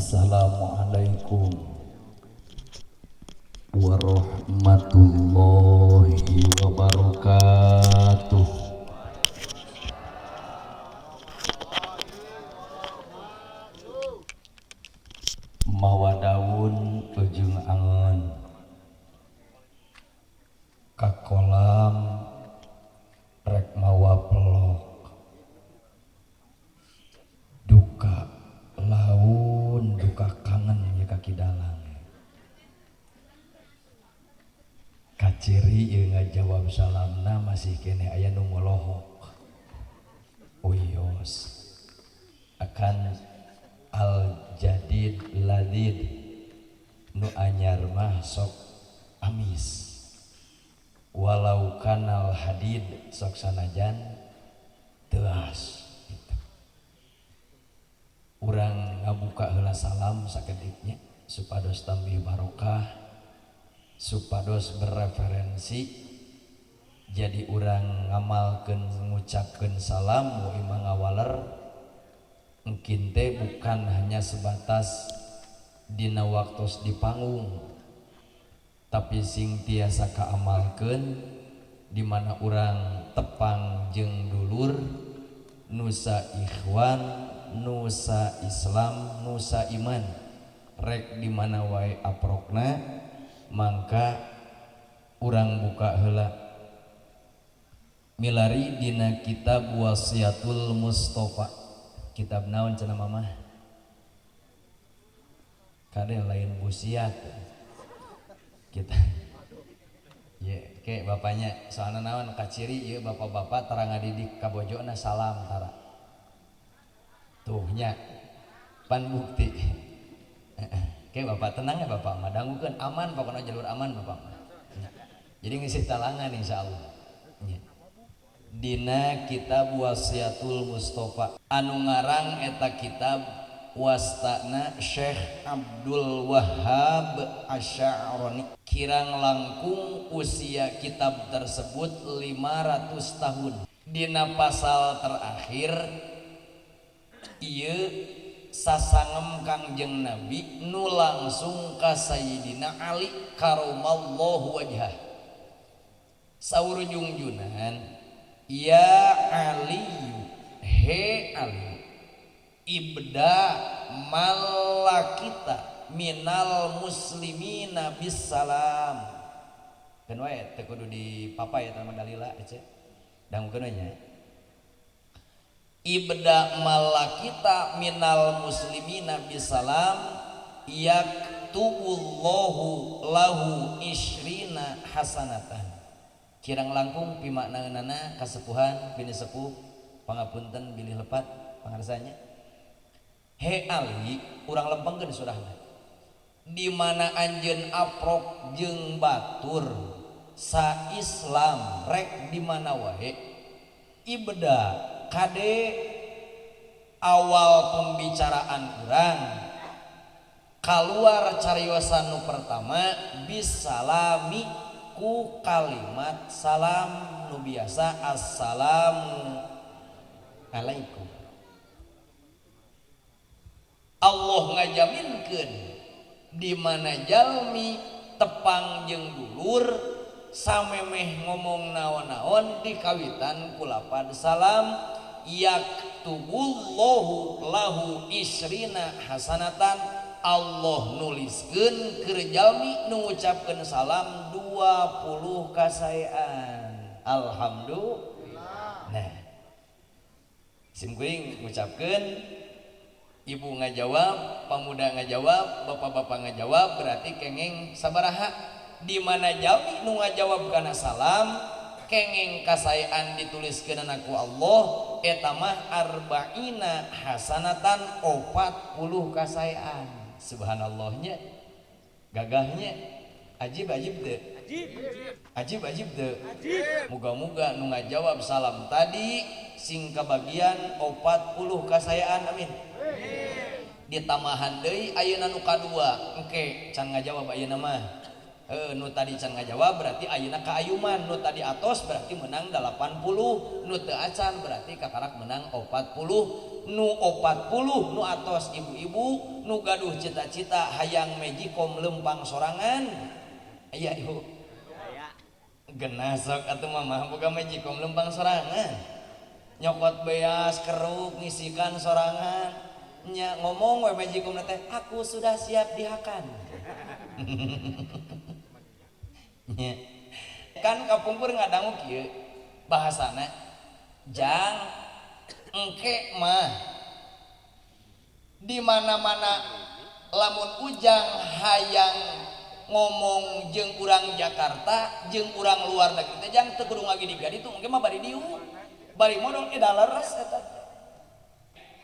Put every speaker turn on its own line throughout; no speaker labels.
Assalamualaikum warahmatullahi wabarakatuh. Mawa daun ujung angon ka kolam rek mawa pelok duka laun duka kangen ya kaki dalang kaciri ieu ngajawab salamna masih keneh aya nu molohok uyos akan al jadid ladid nu anyar mah sok amis walau kanal hadid sok sanajan teuas gitu. Urang ngabuka heula salam sakediknya supados tambih barokah, supados bereferensi jadi urang ngamalkeun ngucapkeun salam mu imah ngawaler engkin teh bukan hanya sebatas dina waktos di panggung tapi sing tiasa kaamalkeun di mana urang tepang jeung dulur nusa ikhwan nusa Islam nusa iman rek di mana wae aprokna mangka urang buka heula milari dina kitab Wasiatul Mustafa. Kitab naon cenah mamah kade lain busiat kita ya ke bapaknya soalna naon kaciri ieu bapak-bapak tara ngadidik ka bojona salam tara tuh nya pan bukti ke bapak tenang ya bapak mah dangukeun aman pokokna jalur aman bapak mah jadi ngisi talangan insyaallah nya. Dina kitab Wasiatul Mustafa anu ngarang eta kitab wastana Syekh Abdul Wahhab Asy-Sya'rani kirang langkung usia kitab tersebut 500 tahun. Dina pasal terakhir ieu sasangem Kangjeng Nabi nu langsung ka Sayyidina Ali karamallahu wajhah. Saur jungjunan ya Ali he Ali ibda malakita minal muslimina bisalam. Keun wae teu kudu dipapay eta mah dalila ece. Dangukeun we nya. Ibda malakita minal muslimina bisalam yaktubullahu lahu isrina hasanatan. Kirang langkung pimaknaeunana kasepuhan bini sepuh pangapunten bilih lepat pangarsanya. He Ali urang lempengkeun surahna di mana anjeun aprok jeung batur sa Islam rek di mana wae ibda kade awal pembicaraan urang kaluar cariosan nu pertama bisalami ku kalimat salam nu biasa assalamu alaikum. Allah ngajaminkeun di mana jalmi tepang jeung dulur samemeh ngomong naon-naon dikawitan ku lapad salam yaktubullahu lahu isrina hasanatan. Allah nuliskeun keur jalmi nu ngucapkeun salam 20 kasaean. Alhamdulillah. Nah, sim kuring ngucapkeun ibu ngajawab, pamuda ngajawab, bapak-bapak ngajawab berarti kengeng sabaraha di mana jalmi nu ngajawab kana salam kengeng kasaean dituliskeun ku Allah eta mah arba'ina hasanatan 40 kasaean. Subhanallahnya gagahnya ajib ajib teu ajib ajib teu. Muga-muga nu ngajawab salam tadi sing kabagian 40 kasaean amin. Ditamahan deui ayeuna nu kadua engke can ngajawab ayeuna mah nu tadi can ngajawab berarti ayeuna kaayuman nu tadi atos berarti menang 80 nu teu acan berarti kakarak menang 40. nu 40 nu atos ibu-ibu nu gaduh cita-cita hayang magicom lempang sorangan. Aya ibu genah sok atuh mama boga magicom lempang sorangan, nyokot beas keruk ngisikan sorangan, nya ngomong we magicom teh aku sudah siap dihakan. Nya kan kapungkur ngadangu kieu bahasana jang engke mah di mana-mana lamun ujang hayang ngomong jeung urang Jakarta jeung urang luar negeri teh jang teu kudu ngagidig-gaditu engke mah bari dieu bari modal dalares eta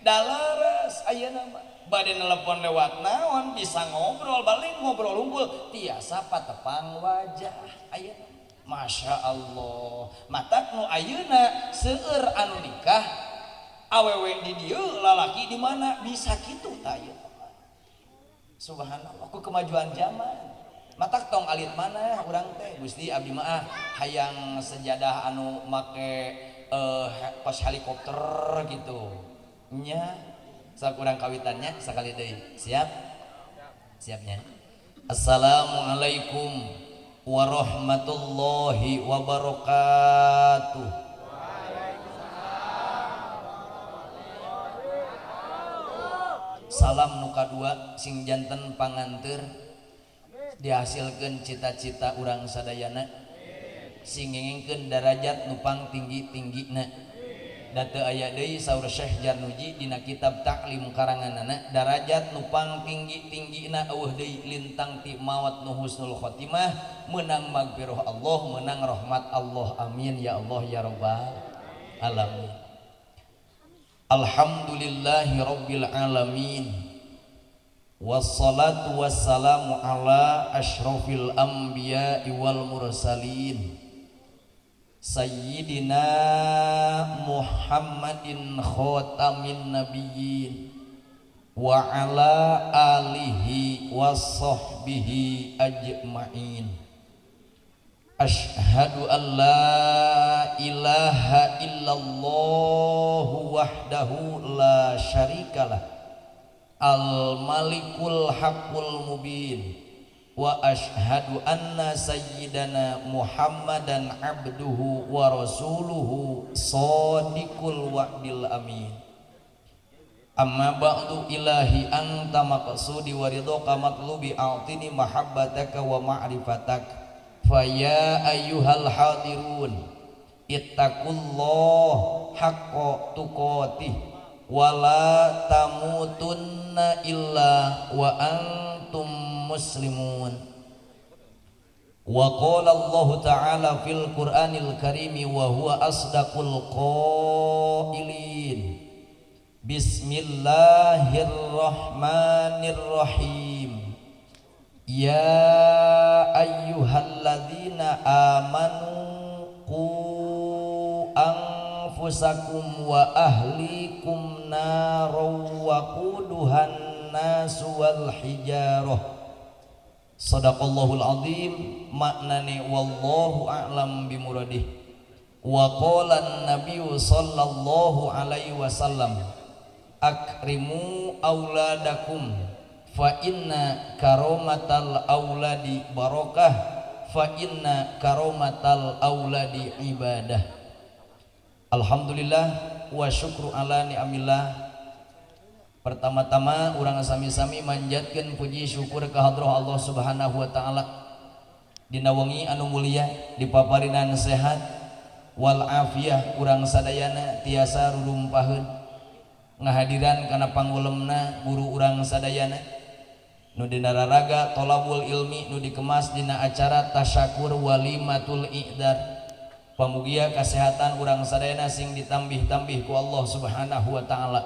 dalares ayeuna mah bade nelepon lewat naon bisa ngobrol balik ngobrol unggul tiasa patepang wajah ayeuna. Masya Allah matak nu ayeuna seueur anu nikah awewe di dieu lalaki di mana bisa kitu tah ayeuna. Subhanallah ku kemajuan zaman matak tong alit mana urang teh Gusti abdi mah hayang sejadah anu make kos helikopter gitu nya sok urang kawitannya sakali deui siap siapnya. Assalamualaikum warahmatullahi wabarakatuh. Salam nu kadua sing janten panganteur dihasilkeun cita-cita urang sadayana sing ngengengkeun darajat nu pang tinggi-tinggina. Da teu aya deui saur Syekh Jarnuji dina kitab Taklim karanganana darajat nu pang tinggi-tinggina eueuh deui lintang ti maot nu husnul khotimah meunang magfirah Allah meunang rahmat Allah. Amin ya Allah ya rabbal alamin. Alhamdulillahi rabbil alamin wassalatu wassalamu ala asyrafil anbiya'i wal mursalin sayyidina Muhammadin khatamin nabiyyin wa ala alihi wasahbihi ajma'in. Ashhadu an la ilaha illallah wahdahu la syarikalah al malikul haqqul mubin wa ashhadu anna sayyidana Muhammadan abduhu wa rasuluhu shadiqul wa'dil amin. Amma ba'du ilahi anta maqsudi wa ridhoka matlubi a'tini mahabbataka wa ma'rifatak. Fa ya ayyuhal hadirun ittaqullah haqqa tuqatih wa la tamutunna illa wa antum muslimun. Wa qala Allah ta'ala fil Qur'anil karimi wa huwa asdaqul qailin. Bismillahirrahmanirrahim. Ya ayyuhalladzina amanu qu anfusakum wa ahlikum naran waquduhan nasu wal hijarah. Sadaqallahul azim. Maknane wallahu a'lam bimuradih. Wa qala an-nabiyyu sallallahu alaihi wasallam akrimu auladakum fa inna karomatal auladi barokah fa inna karomatal auladi ibadah. Alhamdulillah wa syukru ala ni'amillah. Pertama-tama urang sami-sami manjatkeun puji syukur ka hadrah Allah Subhanahu wa taala. Dina wengi anu mulia dipaparinan sehat wal afiyah urang sadayana tiasa rurumpaheun ngahadiran kana pangulemna guru urang sadayana nu dina raraga tolabul ilmi nu dikemas dina acara tasyakur walimatul i'dar. Pamugia kasehatan urang sadayana sing ditambih-tambih ku Allah Subhanahu wa taala.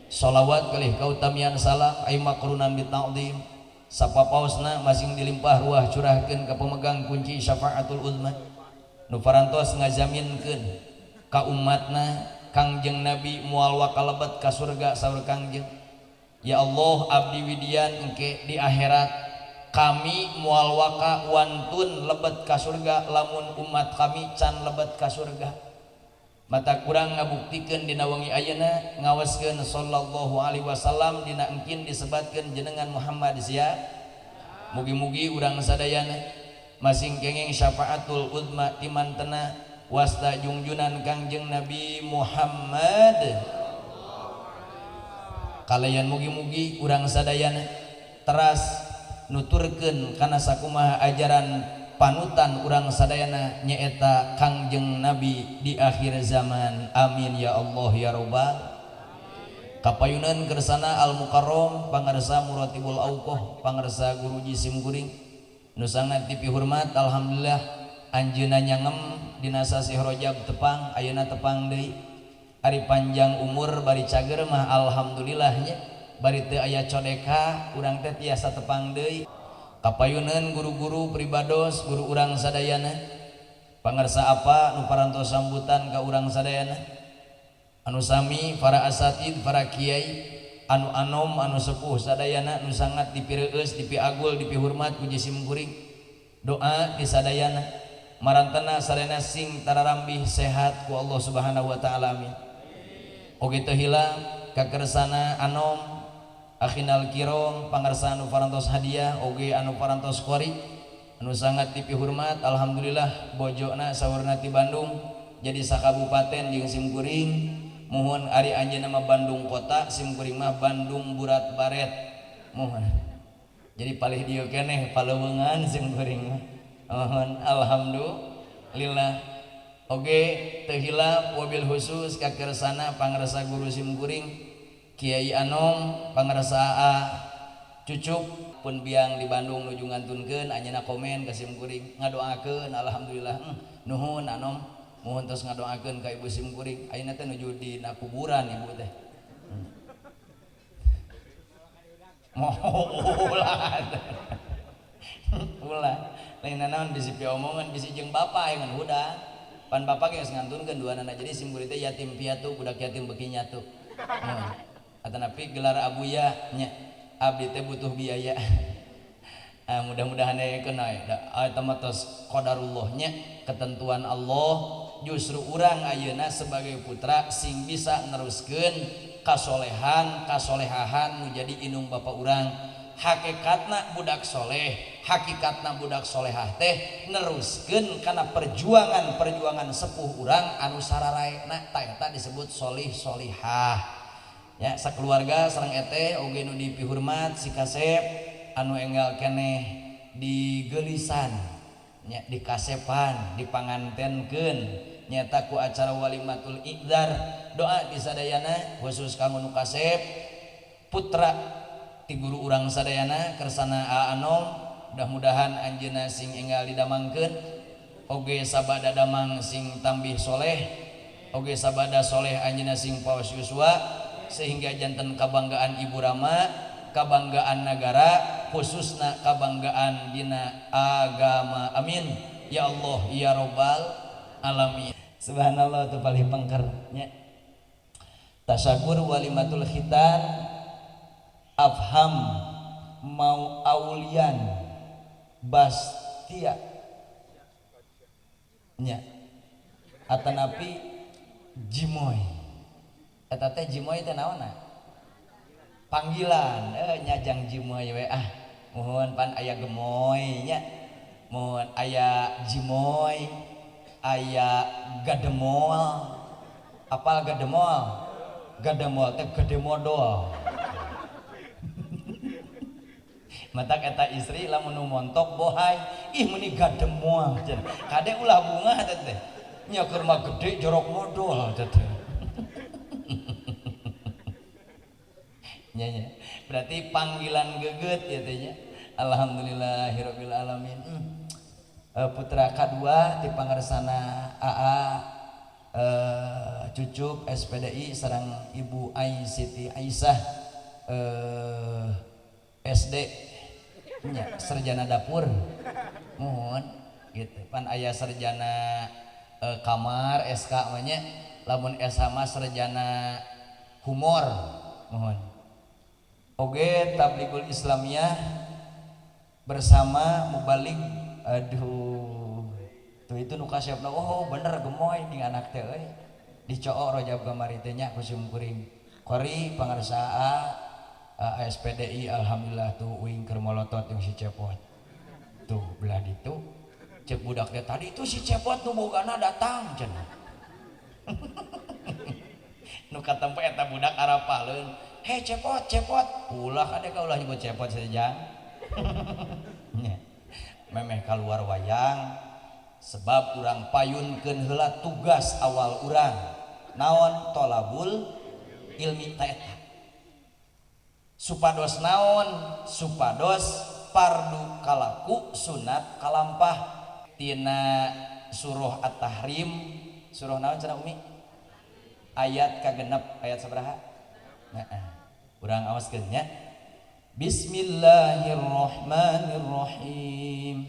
Sholawat kalih kautamian salam ai makrunan bita'zim sapapaosna masing dilimpah ruah curahkeun ka pemegang kunci syafaatul uzma nu parantos ngajaminkeun ka umatna Kangjeng Nabi moal wakalebet ka surga saur Kangjeng. Ya Allah abdi widian engke di akhirat kami moal waka wantun lebet ka surga lamun umat kami can lebet ka surga. Mata kurang ngabuktikeun dina wengi ayeuna ngawaskeun sallallahu alaihi wasallam dina engkin disebatkeun jenengan Muhammad sia. Mugi-mugi urang sadayana masing kenging syafaatul uzma timantena wasta jungjunan Kangjeng Nabi Muhammad. Kalayan mugi-mugi urang sadayana teras nuturkeun kana sakumaha ajaran panutan urang sadayana nyaeta Kangjeng Nabi di akhir zaman. Amin ya Allah ya Rabbal. Kapayunan kersana Al Mukarram pangarsa Muratibul Auqoh pangarsa Guruji Simkuring nu sangat dipihormat. Alhamdulillah anjeunna nyangem dina sasih Rajab tepang ayeuna tepang deui. Ari panjang umur bari cager mah alhamdulillah nya bari teu aya codeka urang teh tiasa tepang deui. Kapayunan guru-guru pribados guru urang sadayana pangarsa apa nu parantos sambutan ka urang sadayana anu sami para asatid para kiai anu anom anu sepuh sadayana nu sangat dipireueus dipiagul dipihormat ku jisim kuring doa di sadayana marantena sadayana sing tararambih sehat ku Allah Subhanahu wa taala amin. Oge teu hilap kakersana anom akhinal kirom pangarsa anu parantos hadiah oge anu parantos qori anu sangat dipihormat. Alhamdulillah bojona saurna ti Bandung jadi sakabupaten jeung simkuring muhun ari anjeunna mah Bandung kota simkuring mah Bandung Burat Baret muhun jadi palih dieu keneh paleuweungan simkuring mah muhun alhamdulillah. Oge teu hilap wabil khusus kakersana pangarsa guru simkuring Kiai Anom pangarsa AA Cucuk pun biang di Bandung nuju ngantunkeun anjeunna komen ka simkuring ngadoakeun alhamdulillah. Nuhun Anom muhun tos ngadoakeun ka ibu simkuring ayeuna teh nuju dina kuburan ibu teh. Moh ulah ulah lain naon bisi piomongan bisi jeung bapa ngan hudang pan bapa geus ngantunkeun duanana jadi simkuring teh yatim piatu budak yatim beuki nyatu. Atanapi gelar abuya nya abdi teh butuh biaya. Mudah-mudahan aya kena eta mah tos qadarullah nya ketentuan Allah justru urang ayeuna sebagai putra sing bisa neruskeun kasolehan kasolehahan nu jadi inung bapa urang. Hakikatna budak soleh hakikatna budak solehah teh neruskeun kana perjuangan-perjuangan sepuh urang anu sararaena ta eta disebut solih solihah. Ya sakeluarga sareng eteh oge nu dipihormat si kasep anu enggal keneh digeulisan nya dikasepan dipangantenkeun nyaeta ku acara walimatul idzar. Doa di sadayana khusus kanggo nu kasep putra ti guru urang sadayana kersana A Anom mudah-mudahan anjeunna sing enggal didamangkeun oge sabada damang sing tambih soleh oge sabada soleh anjeunna sing paos yuswa sehingga janten kabanggaan Ibu Rama, kabanggaan negara, khususna kabanggaan dina agama. Amin ya Allah ya Rabbal alamin. Subhanallah teu palih pengker nya. Tasyakur walimatul khitan afham mau aulian bastia nya atanapi jimoy. Eta teh jimoy teh naonna? Panggilan nyajang jimoy we ah. Muhun pan aya gemoy nya. Muhun aya jimoy, aya gademol. Apal gademol? Gademol teh gede modol. Matak eta istri lamun nu montok bohai, ih meuni gademol cenah. Kade ulah bunga teh teh. Nya keur mah gede jorok modol teh teh. Nya, berarti panggilan geget ya teh nya. Alhamdulillahirabbil alamin. Putra kadua di pangarsana AA Cucuk SPDI sareng Ibu Ai Siti Aisyah SD nya sarjana dapur. Mohon gitu. Pan aya sarjana kamar SK mah nya lamun SH mah sarjana humor. Mohon. Oge Tabligul Islamiyah bersama mubalik. Aduh tuh itu nu kasepna oh bener gemoy ning anak teh euy. Dicook Rojab kamari teh nya ku simkuring. Qori pangarsa ASPDI alhamdulillah tuh uing keur molotot jeung si Cepot. Tuh belah ditu cek budak teh tadi itu si Cepot nu bogana datang cenah. Nu katempe eta budak arapaleun. Hei Cepot, Cepot. Ulah kade ka ulah nyebut Cepot sejang. Memeh kaluar wayang sebab urang payunkeun heula tugas awal urang. Naon tolabul ilmi ta eta. Supados naon? Supados fardu kalaku sunat kalampah tina surah At-Tahrim, surah naon cenah Umi? Ayat kagenep, ayat sabaraha? Heeh. Urang awaskeun nya. Bismillahirrahmanirrahim.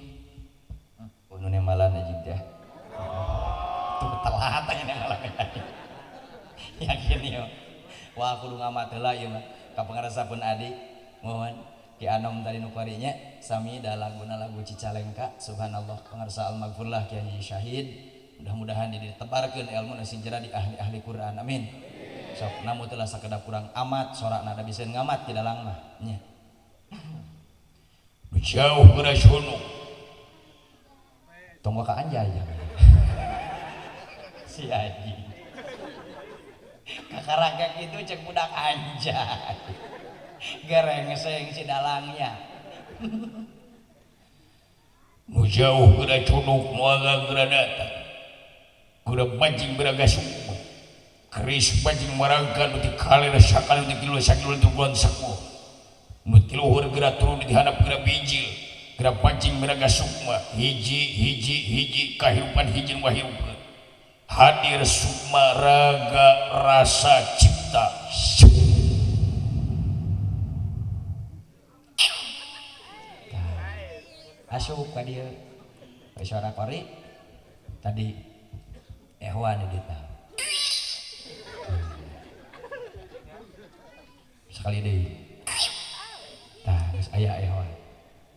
Oh, nu nemalan aja teh. Tuh telat aja nemalan. Yakin yo. Wah kudu ngamat heula ieu mah. Ka pangarsa pun adi mohon Ki Anom tadi nu kuarinya sami da laguna lagu Cicalengka subhanallah pangarsa almaghfurlah Ki Haji Syahid. Mudah-mudahan ditebarkeun ilmu nu sing jera di ahli-ahli Quran. Amin. Sok namu teh sakedap urang amat sorakna da bisa ngamat di dalang mah nya.
Nu jauh geura sono.
Tong ka anjay. Si Haji. Kakaraka kitu cek budak anjay. Gerengseng si dalangnya.
Nu jauh geura cunuk moal geura datang. Geura mancing beraga sukma. Keris mancing marangka nu ti kaler sakali nu ti kidul sakilo nu ti kulon sakulo. Nu ti luhur geura turun di handap geura bijil. Geura mancing beraga sukma hiji hiji hiji kahirupan hiji nu ngahirupkeun. Hadir sukma raga rasa cipta.
Asup ka dieu. Suara qori tadi ehwan di dieu. Sekali deui. Tah geus aya ehwan.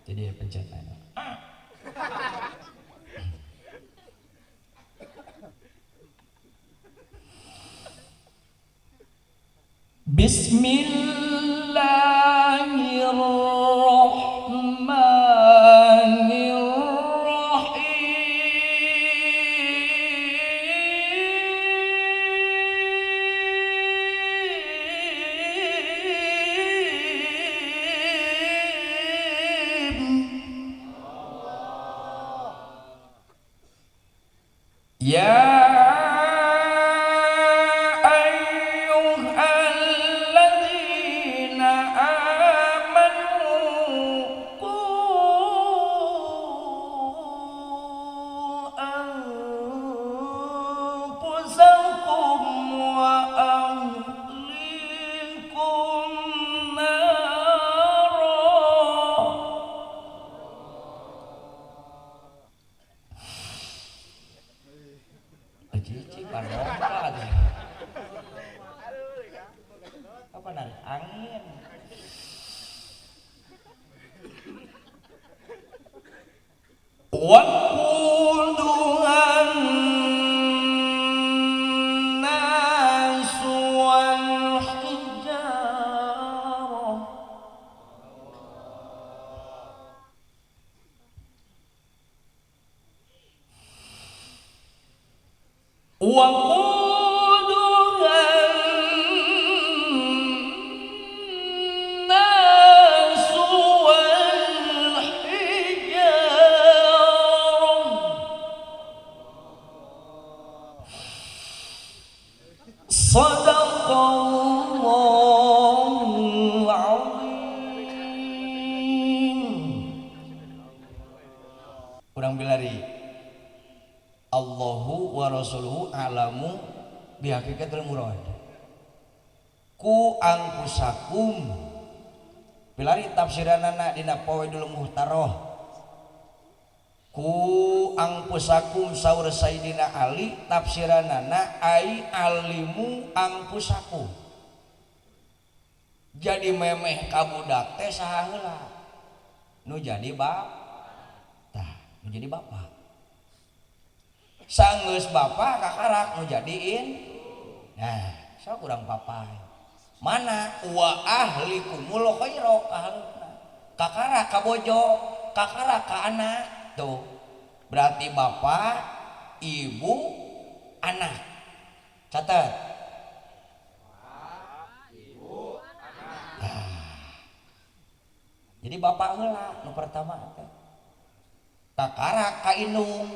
Jadi pencet anu. Bismillahirrahmanirrahim. Ya ayyuhalladzina amanu qu anfusakum wa ahlikum nara. Cici parlompat. Apa narik angin? Waquduhan nasu wal hijarah. Waquduhan nasu wal hijarah. Sadaqallahul azim. Urang bilari Allahu wa rasuluhu a'lamu bi haqiqatil murad. Ku angkusakum. Bilari tafsiranana dina Fawaidul Muhtaroh. Ku angkusakum saur Sayyidina Ali tafsiranana ai alimu angkusakum. Jadi memeh ka budak teh saha heula? Nu jadi bap. Tah, nu jadi bapak. Sanggeus bapak kakarak nu jadiin Nah, sok urang papai. Mana wa ahlikumul khaira kahalupna. Kakara ka bojo, kakara ka anak. Tuh. Berarti bapak, ibu, anak. Catat. Ibu, anak. Nah. Jadi bapak heula nu pertama teh. Kakara ka indung.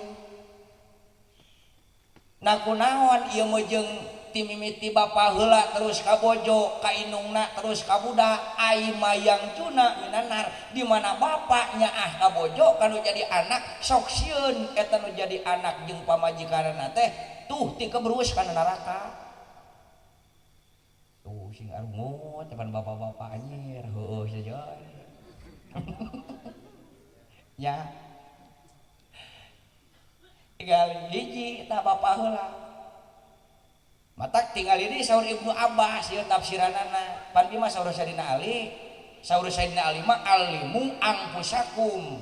Nah kunaon ieu mah jeung ti mimiti bapa heula terus ka bojo, ka indungna terus ka budak, ai mayang juna minanar di mana bapak nyaah ka bojo kanu jadi anak sok sieun eta nu jadi anak jeung pamajikanna teh tuh ti kebrus kana neraka. Tuh sing arungut depan bapak-bapak anjir, heueuh saja. Ya. Tinggal hiji tah bapak heula. Matak tinggal ini saur Ibnu Abbas ieu tafsiranana. Pan ieu mah saur Sayyidina Ali. Saur Sayyidina Ali mah alimu angpusakum.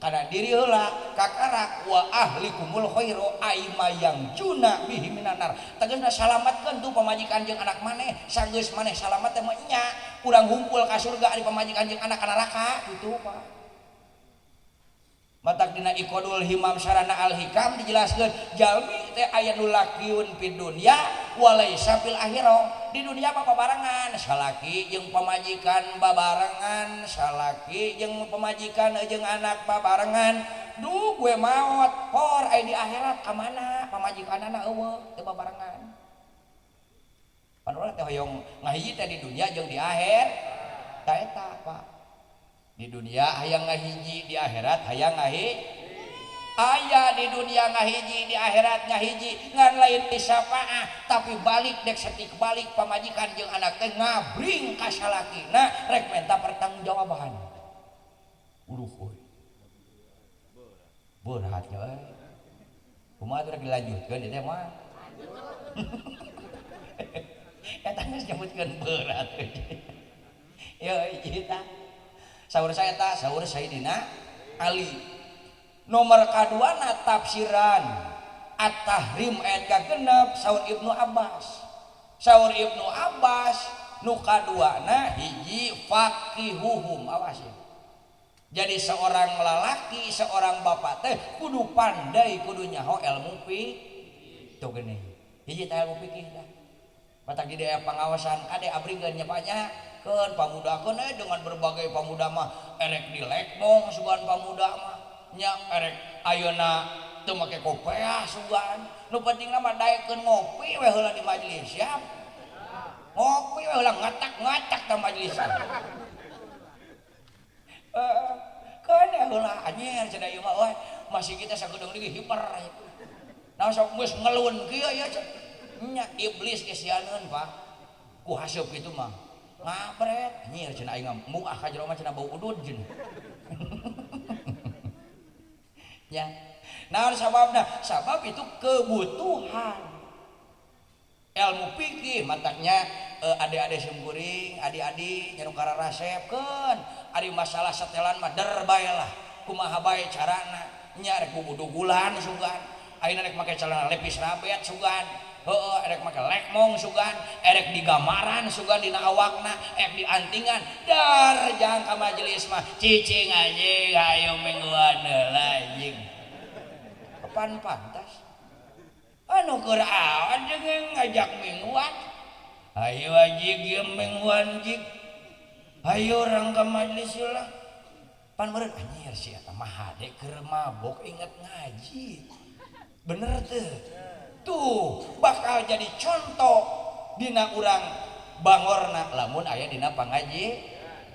Kana diri heula kakarak wa ahlikumul khairu ai mayang juna bihi minanar. Tegasna salamatkeun tuh pamajikan jeung anak maneh, sanggeus maneh salamat teh mah nya urang humpul ka surga ari pamajikan jeung anak ka neraka kitu Pak. Matak dina Iqadul Himam sarana Al-Hikam dijelaskeun jalmi teh aya nu lakiun fid dunya walaisa fil akhirah. Di dunia mah babarengan salaki jeung pamajikan babarengan, salaki jeung pamajikan jeung anak babarengan. Duh gue maot hor aya di akhirat ka mana pamajikanana eueuh teu babarengan. Pan urang teh hoyong ngahiji teh di dunia jeung di akhir. Ta eta Pak. Di dunia hayang ngahiji, di akhirat hayang ngahiji. Aya di dunia ngahiji, di akhirat ngahiji, ngan lain disapaah tapi balik dek setik balik pamajikan jeung anak teh ngabring ka salakina rek menta pertanggungjawaban. Uduh euy. Berat euy. Kumaha teh rek dilanjutkeun ieu teh mah? Eta geus nyebutkeun berat. Ya ieu tah. Saur saya ta, saur Sayyidina Ali. Nomor kaduana tafsiran At-Tahrim ayat ka-6 saur Ibnu Abbas. Saur Ibnu Abbas nu kaduana hiji faqihuhum, awas ya. Jadi seorang lalaki, seorang bapak teh kudu pandai, kudu nyaho ilmu fikih. Tuh gini. Hiji teh ilmu fikih tah. Matak di daerah pengawasan kade abri geun nya Pak nya. Keun pamudakeun dengan berbagai pamuda mah erek dilekmong sugan pamuda mah nya erek ayeuna teu make kopeah sugan nu pentingna mah daekeun ngopi we heula di majelis siap ngopi we heula ngatak-ngatak ka majelis keun heula anjir cenah ieu mah euy masih kita sagedeung deui hiper nah sok geus ngelun kieu ya nya iblis geus sianeun Pak ku haseup kitu mah ngabret anjir cenah aing mung ah ka jero mah cenah bau udud cenah. Ya. Naon sababna? Sabab itu kebutuhan. Ilmu fikih mataknya ade-ade simkuring, adi-adi nya nu kararasepkeun, ari masalah setelan mah der bae lah. Kumaha bae carana? Nya rek bubudugulan sugan. Ayeuna rek make celana lepis rabet sugan. Heeh, erek make lekmong sugan, erek digamaran sugan dina awakna, erek diantingan, dar jang ka majelis mah cicing anjing hayu mingguan heula anjing. Kapan pantas? Anu keur awan jeung ngajak mingguan. Hayu anjing ieu mingguan jig. Hayu urang ka majelis heula. Pan meureun anjir si eta mah hade keur mabok inget ngaji. Bener teu? Tuh bakal jadi contoh dina urang bangorna lamun aya dina pangaji.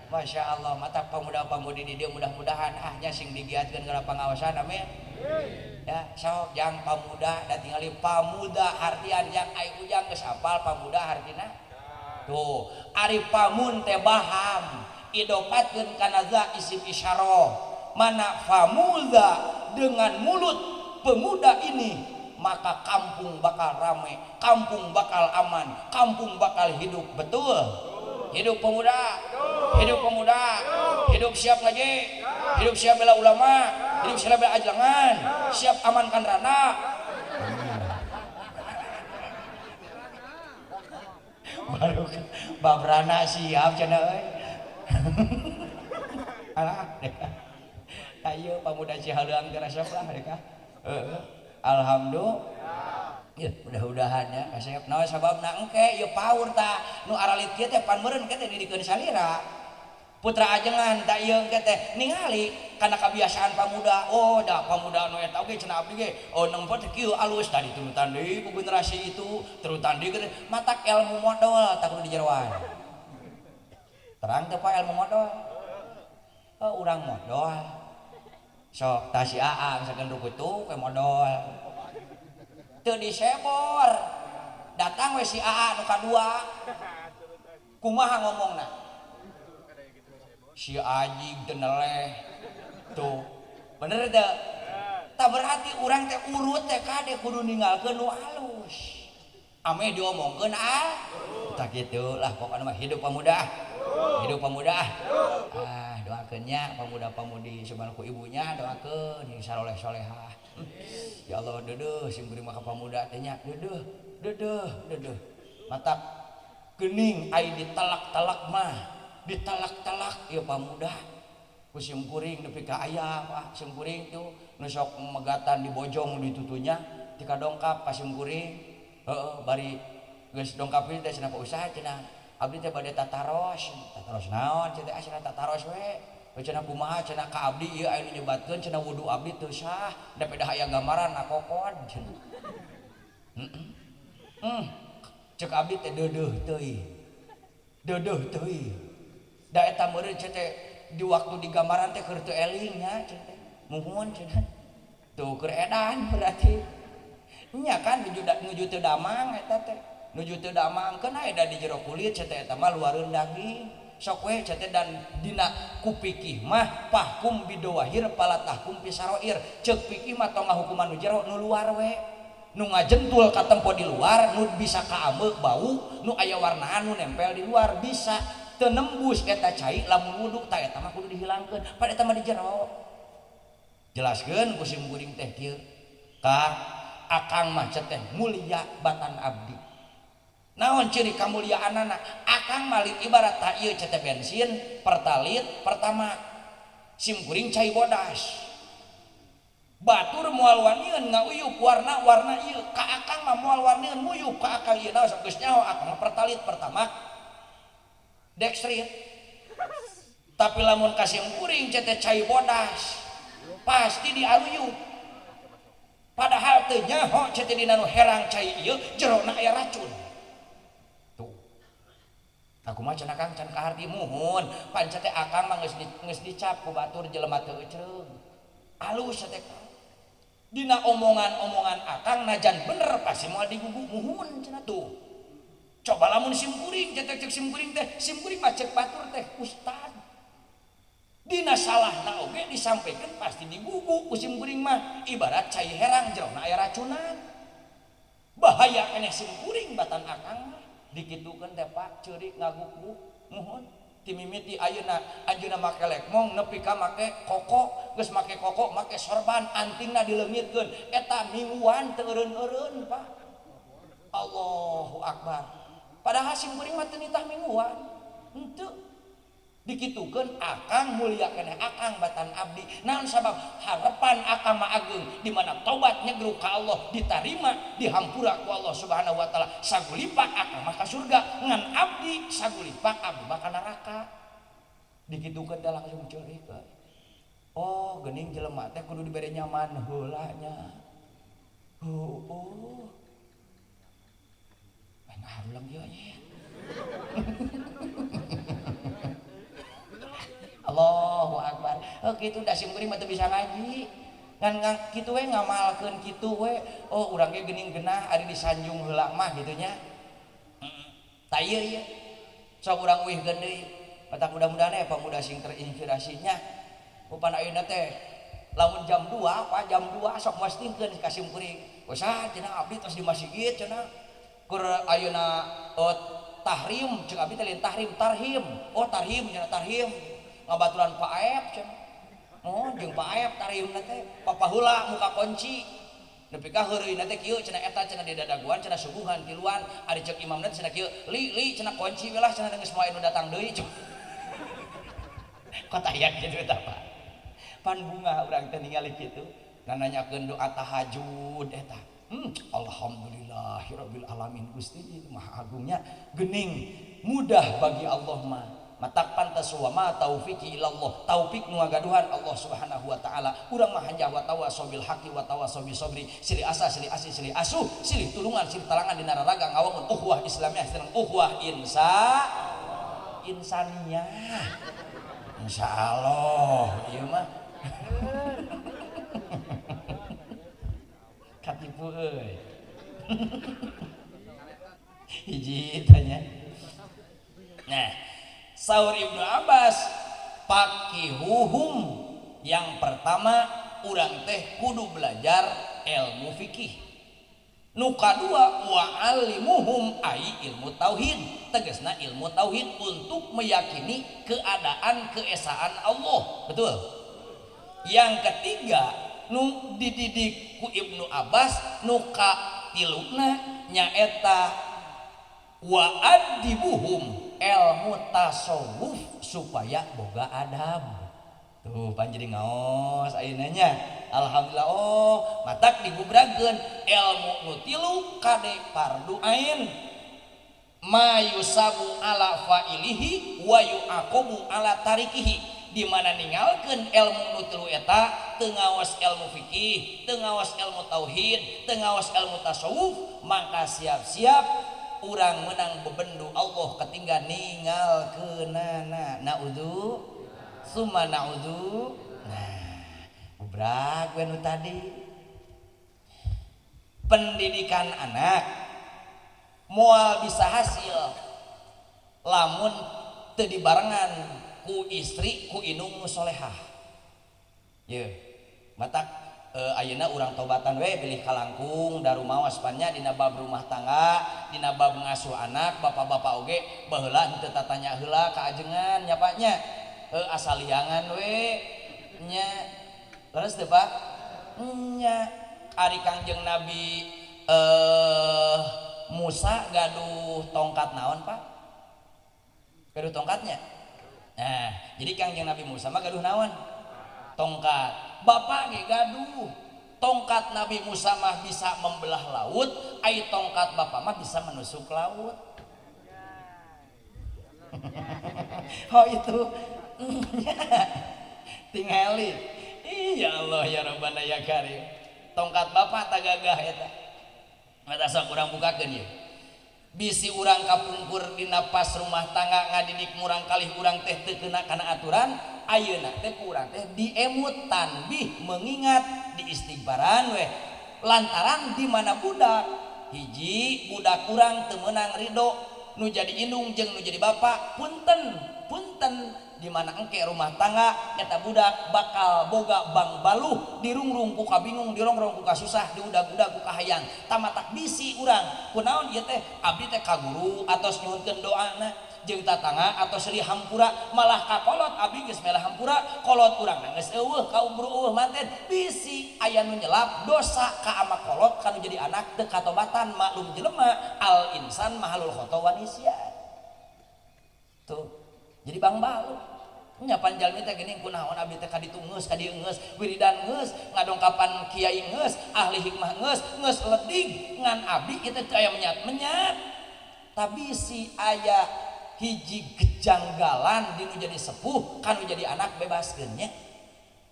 Masya Allah mata pemuda-pemudi di dieu mudah-mudahan ahnya sing digiatkeun kana pangaosan amin. Ya sok jang pamuda da tingali pamuda hartian jang ai ujang geus apal pamuda hartina. Tuh ari pamun teh baham idopatkeun kana za isim isyarah mana famuda dengan mulut pemuda ini maka kampung bakal rame, kampung bakal aman, kampung bakal hidup. Betul. Hidup pemuda, hidup pemuda, hidup siap ngaji, hidup siap bela ulama, hidup siap bela ajaran, siap amankan rana. Baru babrana siap cenah euy. Alah deka. Ayo pamuda Cihaleuang teh resep lah deka. Heeh. Alhamdulillah. Ya, mudah-mudahan ya kasep. Naon sababna engke ieu paur ta nu aralit kieu teh pan meureun teh didikeun salira. Putra ajengan tak ieu engke teh ningali kana kebiasaan pamuda. Oh, da pamuda nu eta oge cenah abdi ge. Oh, nempo teh kieu alus tadi turutan deui ku generasi itu, turutan deui matak ilmu modal tak kudu dijeroan. Terang teu Pak ilmu modal? Oh, urang modal. Sok tah si Aa misalkan rukutu we modal. Teu disebor. Datang we si Aa nu kadua. Kumaha ngomongna? Si anjing teu neleh. Tuh. Bener teu? Tah berarti urang teh urut teh kade kudu ninggalkeun nu alus. Ame diomongkeun ah. Tah kitu lah pokona mah hidup pemuda. Hidup pemuda. Ah, doakeun nya pemuda-pemudi subhanahu ku ibunya doakeun yang saloleh-solehah. Ya Allah deudeuh sim kuring mah ka pamuda teh nya deudeuh deudeuh deudeuh. Matak geuning ai ditalak-talak mah, ditalak-talak ieu pamuda. Ku sim kuring nepi ka aya Pak, sim kuring tuh nu sok megatan di bojong ditutunya tika dongkap ka sim kuring. Heeh, bari geus dongkap teh cenah Pak Ustad cenah abdi teh bade tataros. Tataros naon cenah teh cenah tataros we. Cenah kumaha cenah ka abdi ieu aya nu nyebatkeun cenah wudu abdi teu sah da pedah aya gambaran nakokod cenah. Heeh. Cek abdi teh deudeuh teuing. Deudeuh teuing. Da eta meureun cenah teh di waktu di gambaran teh keur teu eling nya cenah teh. Muhun cenah. Tuh keur edan berarti. Nya kan nuju teu damang eta teh. Nuju teu damang keun aya da di jero kulit cenah teh eta mah luareun daging. Sok we cenah teh dan dina ku pikih mah pahkum bidawahir pala tahkum pisaroir. Ceuk pikih mah tong ngahukuman nu jero nu luar we. Nu ngajentul katempo di luar, nu bisa kaameuk bau, nu aya warnaan nu nempel di luar bisa teu nembus eta cai lamun wudu tah eta mah kudu dihilangkeun. Pada eta mah di jero. Jelaskeun ku sim kuring teh kieu. Ka akang mah teh mulia batan abdi. Naon ciri kamuliaanana? Akang malik ibarat tak ieu teh bensin, pertalit, pertama sim kuring cai bodas. Batur moal wanian ngauyup warna-warna ieu ka akang mah moal wanian nguyup ka akang ieu naon sok geus nyaho akang mah pertalit pertama dextrit. Tapi lamun ka sim kuring teh cai bodas pasti diaruyup. Padahal teu nyaho teh dina nu herang cai ieu jerona aya racun. Tuh. Aku mah cenah Kang can kaharti muhun, panca teh akang mah geus dicap ku batur jelema teu ecreug. Alus teh dina omongan-omongan akang najan bener pasti moal digugu muhun cenah tuh. Coba lamun sim kuring teh cek sim kuring teh, sim kuring mah cek batur teh ustad. Dina salahna oge disampaikan pasti digugu ku sim kuring mah ibarat cai herang jerona aya racunan. Bahaya keneh sim kuring batan akang mah dikitukeun teh Pak ceurik ngaguguk muhun. Timimiti ayeuna anjeunna make lekmong nepi ka make koko geus make koko make sorban antingna dileungitkeun eta mingguan teu eureun-eureun Pak. Allahu akbar. Padahal sim kuring mah teu nitah mingguan henteu. Dikitukeun akang mulia keneh akang batan abdi. Naon sabab harapan akang mah ageung di mana tobat nyegruk ka Allah ditarima dihampura ku Allah Subhanahu wa taala sagulipak akang mah ka surga ngan abdi sagulipak abdi mah ka neraka. Dikitukeun teh langsung ceurik. Oh geuning jelema teh kudu dibere nyaman heula nya. Heueuh. Ngarulang ieu nya. Allahu akbar. Oh kitu da sim kuring mah teu bisa ngaji. Ngan kitu we ngamalkeun kitu we. Oh urang ge geuning genah ari disanjung heula mah kitu nya. Heeh. Tah ieu ieu. Sok urang uihkeun deui. Matak mudah-mudahan ya pemuda sing terinspirasinya. Upan ayeuna teh lamun jam 2, Pak jam 2 sok mastingkeun ka sim kuring. Usah cenah abdi tos di masjid cenah. Keur ayeuna tahrim cek abdi teh lain tahrim tarhim. Oh tarhim cenah tarhim. Ngabaturan Pak Aep cenah. Oh jeung Pak Aep tarhimna teh papaheula muka kunci. Nepi ka heureuyna teh kieu cenah eta cenah di dadaguan cenah suguhan tiluan ari ceuk imamna cenah kieu li li cenah kunci we lah cenah geus moal anu datang deui. Kota aya kitu eta Pak. Pan bunga urang teh ningali kitu. Nanyakeun doa tahajud eta. Alhamdulillahirabbil alamin Gusti Maha Agungnya gening mudah bagi Allah mah. Matak pantas wa ma taufiqi illallah. Taufik nu ngagaduhan Allah Subhanahu wa taala. Urang mah hanya wa tawassaw bil haqqi wa tawassaw bis sabri. Silih asa, silih asih, silih asuh, silih tulungan, silih talangan dina raraga ngawangun ukhuwah islamiyah sareng ukhuwah insaniyah. Insyaallah ieu mah. Katipu euy. Hiji tanya. Nah, saur Ibnu Abbas pakihuhum yang pertama urang teh kudu belajar ilmu fikih. Nu kadua wa alimuhum ai ilmu tauhid, tegasna ilmu tauhid untuk meyakini keadaan keesaan Allah. Betul. Yang ketiga nu dididik ku Ibnu Abbas nu katiluna nyaeta wa adibuhum ilmu tasawuf supaya boga adab. Tuh pan jadi ngaos ayeuna nya. Alhamdulillah oh matak digubrakeun ilmu nu tilu kade fardu ain. Ma yusabu ala fa'ilihi wa yu'aqabu ala tarikihi. Di mana ninggalkeun ilmu nu tilu eta teu ngaos ilmu fikih, teu ngaos ilmu tauhid, teu ngaos ilmu tasawuf, maka siap-siap urang menang bebendu Allah ketinggal ninggalkeunana. Naudzu summa naudzu. Nah, gubrak we nu tadi. Pendidikan anak moal bisa hasil lamun teu dibarengan ku istri ku indung nu solehah. Ye, matak ayeuna urang tobatan we bilih kalangkung darumawas pan nya dina bab rumah tangga, dina bab ngasuh anak, bapak-bapak oge baheula henteu tatanya heula ka ajengan nya Pak nya. Asal liangan we nya. Leres teu Pak? Nya. Ari Kangjeng Nabi Musa gaduh tongkat naon Pak? Gaduh tongkatnya. Nah, jadi Kangjeng Nabi Musa mah gaduh naon? Tongkat. Bapak ge gaduh. Tongkat Nabi Musa mah bisa membelah laut, ai tongkat bapak mah bisa menusuk laut. Oh itu. Tingali. Ya Allah ya Rabbana ya Karim. Tongkat bapak tak gagah eta. Mata sok urang bukakeun ieu. Bisi urang kapungkur dina pas rumah tangga ngadidik murang kalih urang teh teu kena kana aturan, ayeuna teh ku urang teh diemut tanbih mengingat di istighfaran weh. Lantaran di mana budak hiji budak urang teu meunang ridho nu jadi indung jeung nu jadi bapak, punten punten di mana engke rumah tangga eta budak bakal boga bang baluh dirungrung ku kabingung dirongrong ku kasusah diudag-udag ku kahayang tamatak bisi urang kunaon ieu teh abdi teh ka guru atos nyuhunkeun doana jeung tatangga atos silih hampura malah kakolot abdi geus melah hampura kolot urang geus eueuh ka umur eueuh manten bisi aya nu nyelap dosa ka ama kolot kanu jadi anak teu katobatan maklum jelema al insan mahalul khoto wa nisyan tuh jadi bang balu nya panjalmi teh geuning kunaon abdi teh kaditu geus ka dieu geus wiridan geus ngadongkapan kiai geus ahli hikmah geus geus ledig ngan abdi ieu teh aya menyat-menyat tapi si aya hiji kejanggalan dinu jadi sepuh kanu jadi anak bebaskeun nya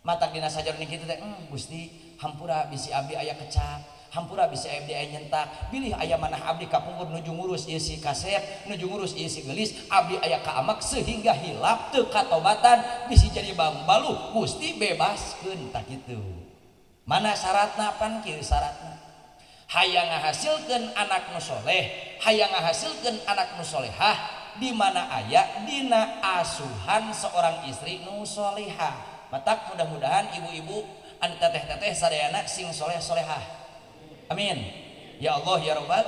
matak dina sajaroning kitu teh Gusti hampura bisi abdi aya kecap hampura bisi abdi aya nyentak bilih aya manah abdi kapungkur nuju ngurus ieu si kasep nuju ngurus ieu si geulis abdi aya kaamak sehingga hilap teu katobatan bisi jadi bangbaluh Gusti bebaskeun tah kitu mana syaratna pan kieu syaratna hayang ngahasilkeun anak nu soleh hayang ngahasilkeun anak nu solehah di mana aya dina asuhan seorang istri nu solehah matak mudah-mudahan ibu-ibu anu teteh-teteh sadayana sing soleh-solehah amin ya Allah ya Rabbal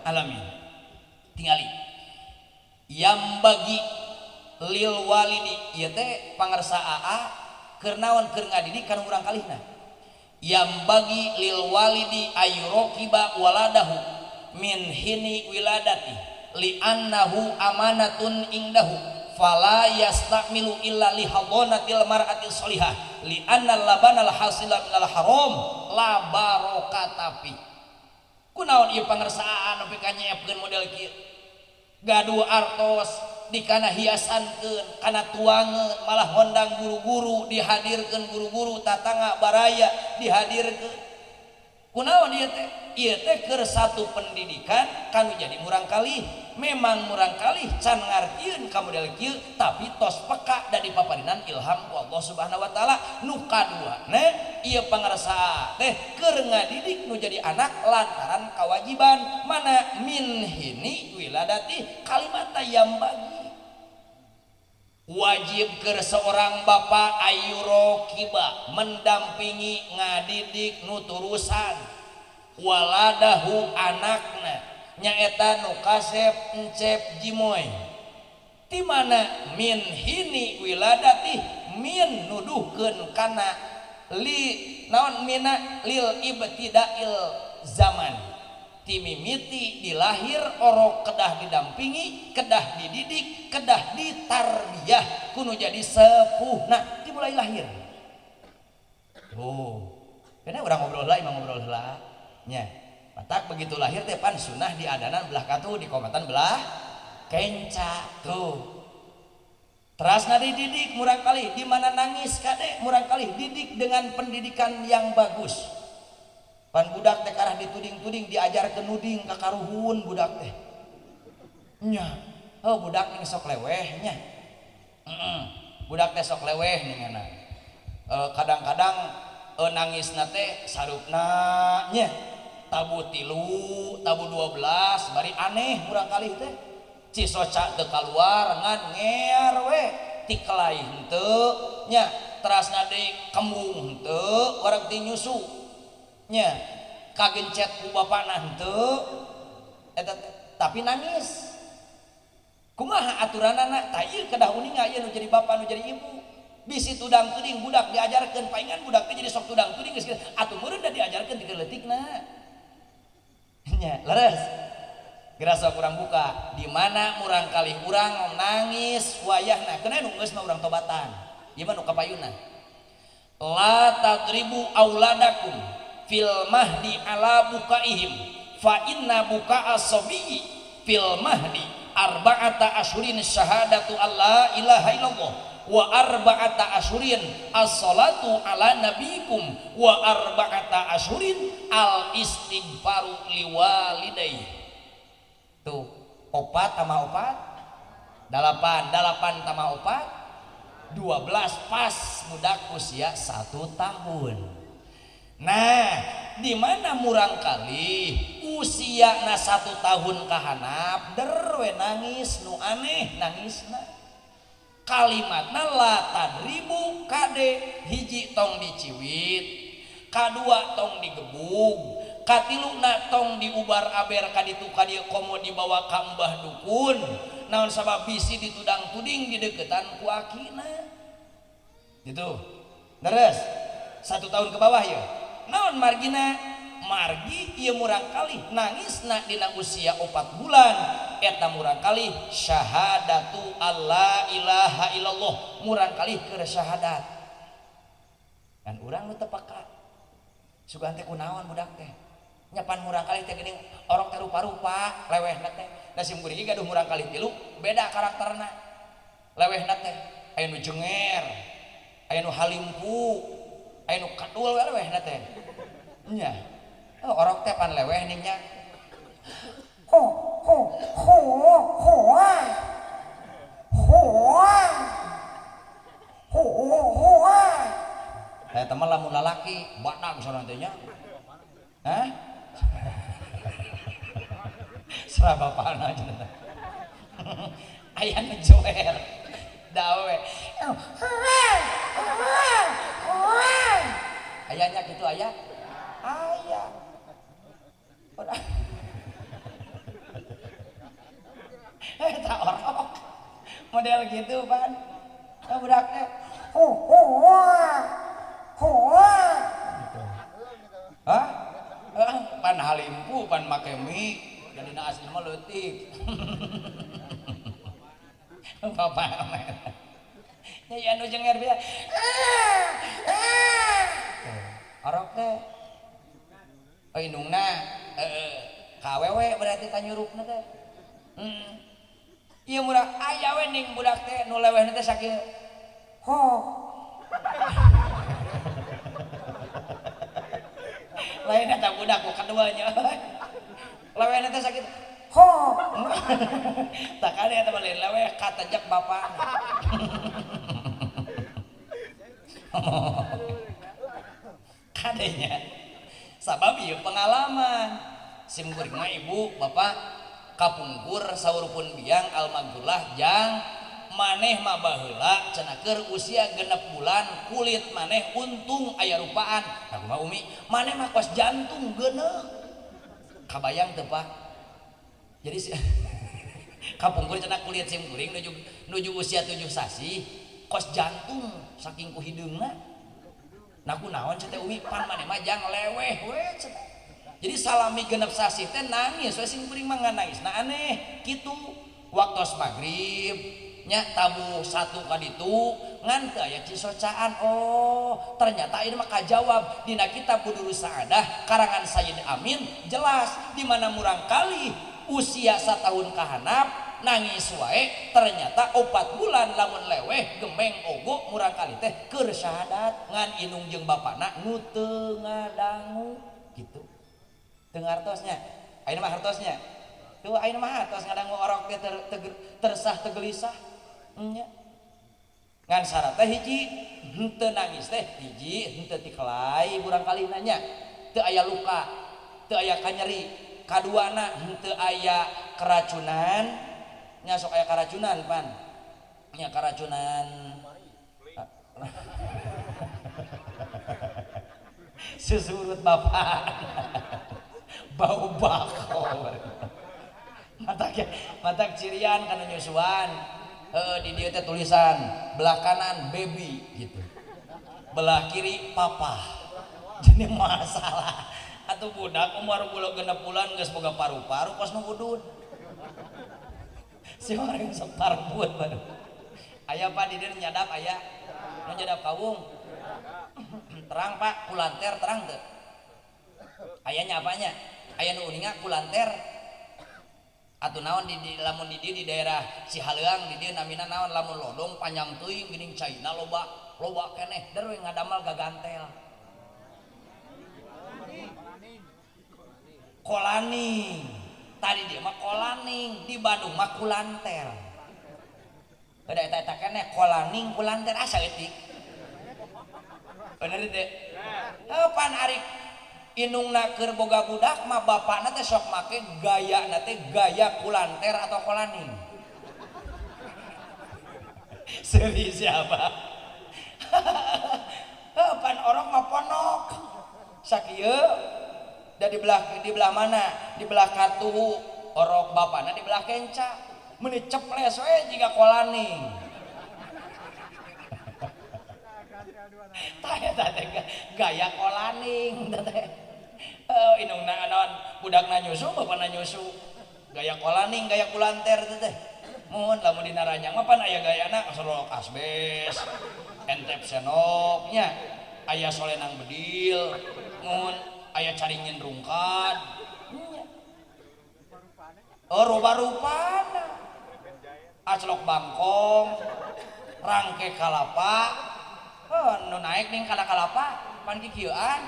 alamin. Tingali yang bagi lil walidi ieu teh pangersa aa keur naon keur ngadidik kana urang kalihna Yang bagi lil walidi ayyuraqiba waladahu min hini wiladati li annahu amanatun indahu fala yastamilu illa li hadanatil mar'ati sholihah li anna labanal hasila minal haram la barokata fi. Kunaon ieu pangersaan nepi ka nyiepkeun model kieu? Gaduh artos dikana hiasankeun, kana tuangeun, malah ngondang guru-guru, dihadirkeun guru-guru tatangga baraya dihadirkeun. Kunaon ieu teh? Ieu teh keur satu pendidikan kanu jadi murangkalih. Memang murangkalih can ngartieun ka model kieu, tapi tos peka da dipaparinan ilham ku Allah Subhanahu wa taala. Nu kaduana ieu pangersa teh keur ngadidik nu jadi anak lantaran kewajiban mana min hini wiladati kalimat yang bagi wajib ke seorang bapak ayyuraqiba mendampingi ngadidik nuturusan waladahu anakna nyaeta nu kasep Encep Jimoy di mana min hini wiladati min nuduhkeun kana li naon mina lil ibtidail zaman timimiti dilahir orok kedah didampingi, kedah dididik, kedah ditarbiyah kudu jadi sepuhna dimulai lahir. Oh, karena orang ngobrol lah, emang ngobrol lah nya. Matak begitu lahir teh pan sunah diadanan belah katuh, dikomatan belah kenca tuh. Terasna dididik murangkalih di mana nangis kade murangkalih didik dengan pendidikan yang bagus. Pan budak teh karah dituding-tuding diajar ke nuding ka karuhun budak teh. Nya, oh budak ini sok leweh nya. Budak teh sok leweh ningana. Kadang-kadang nangisna teh sarupna nya. Tabu 3, tabu 12, bari aneh murangkalih teh. Cisoca teu kaluar ngan ngear we, tikelai henteu nya, terasna deui kembung henteu, wareg ti nyusu nya, kagencet ku bapana henteu eta tapi nangis. Kumaha aturanana? Tah ieu kedah uninga ieu nu jadi bapa nu jadi ibu. Bisi tudang tuding budak diajarkeun paingan budak teh jadi sok tudang tuding geus atuh meureun da diajarkeun ti leutikna. Nya, leres. Gerasa kurang buka di mana murangkalih urang nangis wayahna kena nu geus mah urang tobatan. Ieu mah nu kapayuna. La tadribu auladakum fil mahdi ala bukaihim fa inna buka as-sabiyyi fil mahdi arba'ata asyurin syahadatu alla ilaha illallah wa arba'ata asyurin as-salatu ala nabiyikum wa arba'ata asyurin al istighfaru liwalidayhi. Tuh, 4 tambah 4 8, 8 tambah 4 12, pas budak usia 1 tahun. Nah, di mana murangkalih usia na 1 tahun kahanap der we nangis nu aneh nangisna. Kalimatna la tadribu kade hiji tong diciwit, kadua tong digebug, katiluna tong diubar aber kaditu kadieu komo dibawa ka mbah dukun. Naon sabab bisi ditudang tuding dideketan ku akina. Gitu. Terus 1 tahun ke bawah ya. Naon margina? Margi ieu murangkalih nangisna dina usia 4 bulan eta murangkalih syahadatu alla ilaha illallah, murangkalih keur syahadat. Kan urang nu teu peka. Sugan teh kunaon budak teh? Nyapan murangkalih teh geuning orok teh rupa-rupa lewehna teh. Da sim kuring gaduh murangkalih 3 beda karakterna. Lewehna teh aya nu jenger, aya nu halimpu, aya nu kadul we lewehna teh. Nya. Oh, orok teh pan leweh ning nya. Ho ho ho ho ho ho ho. Eta mah lamun lalaki badag sorangan teh nya. Hah? Serah bapana cenah. Aya nu joer. Dawe. Aya nya kitu aya? Aya. Eta orok. Model gitu pan. Nah, budak teh ho ho ho. Gitu. Kalimpu pan make mie jadi na asli mah leutik. Bapak mah. Ya anu jenger bieu. Orok teh. Oh indungna heeh ka awewe berarti tanyurupna teh. Ieu murah aya we ning budak teh nu lewehna teh sakieu. Ho. Lain eta budak ku kaduanya. Lewehna teh sakit. Ho. Tak kade eta mah lain leweh katajak bapana. Kadenya. Sabab ieu pengalaman. Sim kuring mah ibu, bapak kapungkur saur pun biang almagullah jang maneh mah baheula cenah keur usia 6 bulan kulit maneh untung aya rupaan. Tah kumaha umi? Maneh mah kos jantung geuneuk. Kabayang teu Pak? Jadi si kapungkur cenah kulit sim kuring nuju usia 7 sasih kos jantung saking ku hideungna. Nah kunaon cenah teh umi pan maneh mah jang leweh we cenah. Jadi salami 6 sasih teh nangis we sim kuring mah nangis. Nah aneh kitu waktos magrib nya tabuh satu ka ditu ngan teu aya cisocaan. Oh ternyata ini mah kajawab dina kitab Budurus Saadah karangan Sayyid Amin jelas di mana murangkali usia 1 tahun kahanap nangis wae ternyata 4 bulan lamun leweh gemeng ogo murangkali teh keur syahadat ngan indung jeung bapana nu teu ngadangu gitu. Teu ngartosnya ayeuna mah hartosnya tuh ayeuna mah hartos ngadangu orok teh tersah tegelisah nya. Ngan syarat teh hiji henteu nangis teh hiji henteu tikelai murangkali nanya teu aya luka teu aya kanyeri kaduana henteu aya keracunan nya sok aya keracunan pan nya keracunan susurut bapak bau bako matak cirian kana nyusuan. Di dieu teh tulisan belah kanan baby gitu belah kiri papa. Jadi masalah atuh budak umur 6 bulan geus boga paru-paru kos nu udud si orang sok parbut baru aya Pak di dieu nyadap aya nu nyadap kawung terang Pak kulanter terang teu aya nya apanya aya nu uninga kulanter atuh naon di lamun di dieu di daerah Cihaleang di dieu namina naon lamun lodong panjang teuing geuning caina loba loba keneh der we ngadamal gagantel kolaning tadi dia mah kolaning di Bandung mah kulanter da eta-eta keneh kolaning kulanter asa eutik bener teh pan ari indungna keur boga budak mah bapakna teh sok make gayana teh gaya kulanter atau kolaning seri siapa pan orok mah ponok sakieu da di belah mana di belah katuhu orok bapakna di belah kenca meuni ceples we jiga kolaning tah eta teh gaya kolaning teh indungna naon budakna nyusu bapakna nyusu gaya kolaning gaya kulanter teh mun lamun dina ranjang mah pan aya gayana solok asbes entep senok nya aya solenang bedil mun aya caringin rungkad nya oh rupa-rupana aclok bangkong rangke kalapa oh nu naik ning kana kalapa pan kikieuan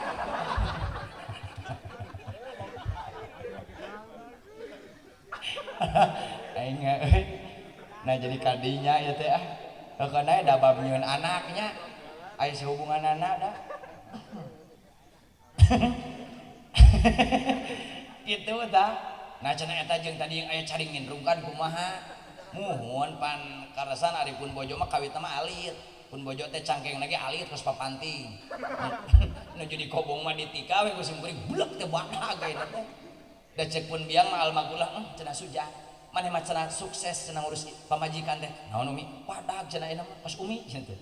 aing euy nah jadi kadinya ieu teh ah pokona da bab nyieun anaknya aya sehubunganana dah kitu tah nah cenah eta jeung tadi yang aya caringin rungkad kumaha muhun pan karasan ari pun bojo mah kawitna mah alit pun bojo teh cangkeng lagi alit terus papanting nu jadi kobong mah ditika we ku sim kuring blek teh badag ayeuna teh da cek pun biang mah almagulah cenah sujang maneh mah cenah sukses cenah ngurus pamajikan teh naon umi padag cenah ayeuna mah kos umi cenah teh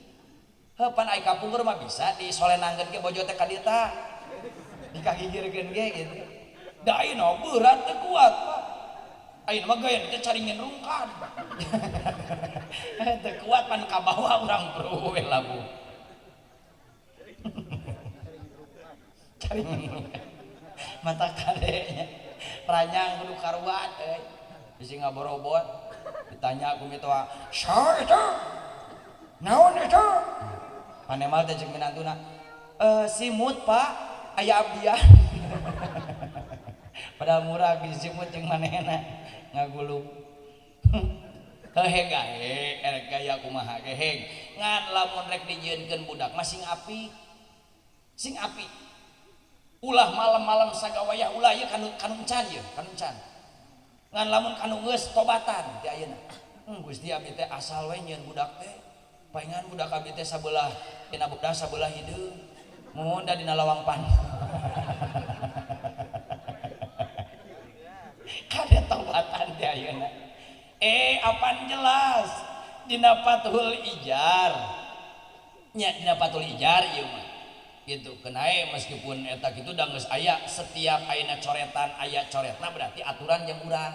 heuh pan ai kapungkur mah bisa disolenangkeun ge bojo teh ka dieu tah dikagigirkeun ge gitu Da ayeuna berat teu kuat Pak. Ayeuna mah gaya teh caringin rungkad. Teu kuat pan kabawa urang bro we labu. Caringin rungkad. Mata kadenya ranyang kudu karuat euy. Bisi ngaborobot ditanya ku mitoha, "Saha eta? Naon eta?" Panemal teh jeung minantuna, "Simut Pak, aya abdian." Padahal murah di simut jeung manehna ngagulung. Heh gae erek gaya kumaha ge heg. Ngan lamun rek dijieunkeun budak mah sing apik. Sing apik. Ulah malam-malam sagawayah ulah ieu kanu kanu encan ieu, kanu encan. Ngan lamun kanu geus tobatan ti ayeuna. Gusti abdi teh asal we nyieun budak teh. Paingan budak abdi teh sabelah dina budak sabelah hideung. Muhun da dina lawang pan. Kade tobatan ti ayeuna. Apan jelas dina Fathul Ijar. Nya dina Fathul Ijar ieu mah. Gitu kenae meskipun eta kitu da geus aya setiap ayeuna coretan aya coretna berarti aturan jeung urang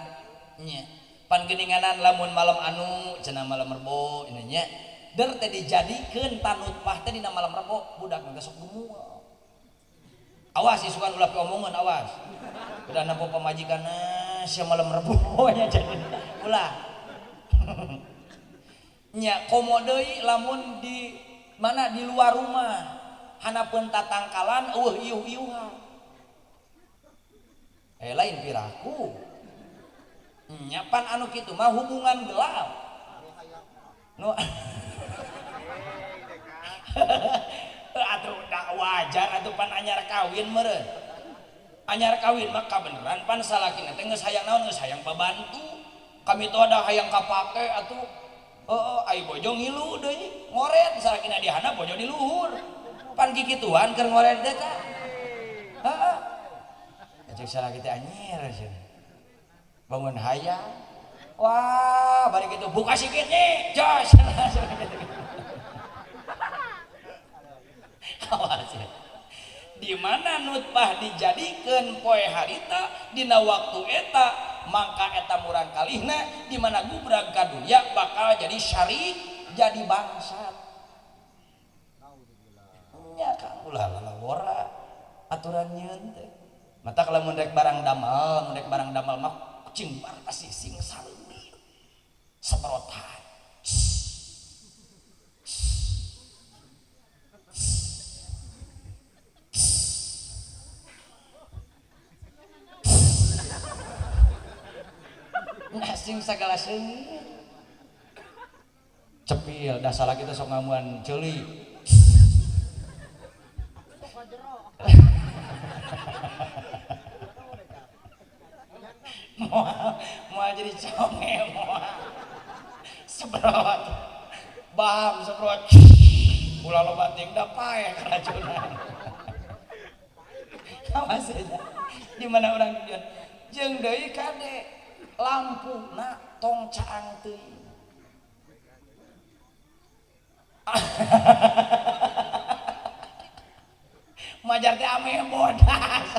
nya. Pan geuninganan lamun malam anu cenah malam rebo ini nya. Der teh dijadikeun tanutpah teh dina malam rebo budak geus sok gemul. Awas isukan ulah piomongeun awas. Udah nempo pamajikanna sia malam rebo nya jadi ulah. Nya komo deui lamun di mana di luar rumah hanapeun tatangkalan eueuh iuh-iuhan. Lain piraku. Nya pan anu kitu mah hubungan gelap. Nu atuh da wajar atuh pan anyar kawin meureun. Anyar kawin mah kabeneran pan salakina teh geus hayang naon geus hayang babantu. Kami teh ada hayang kapake atuh. Heeh, ai bojo ngilu deui, ngoret salakina di handap bojo di luhur. Pan kikituan keur ngoret teh ka. Heeh. Cek salaki teh anjir cenah. Bangun hayang. Wah, bari kitu buka sikit nih, jos. Awas ya. Di mana nutpah dijadikeun poe harita dina waktu eta mangka eta murang kalihna di mana gubrag ka dunya bakal jadi syarik jadi bangsat. Nya Kang ulah lalawora aturan nyieun teh. Mata lamun rek barang damel, mun rek barang damel mah kucing bar pasti sing saleungit. Seprotan. Nah sing sagala seungit. Cepil dah salah kita sok ngamuan ceuli. Moal jadi conge moal. Sebrot. Bam sebrot. Ulah loba ting da pae keracunan. Awas aja. Di mana urang tujuan? Jeung deui kade lampuna tong caang teuing. Majar teh ame bodas.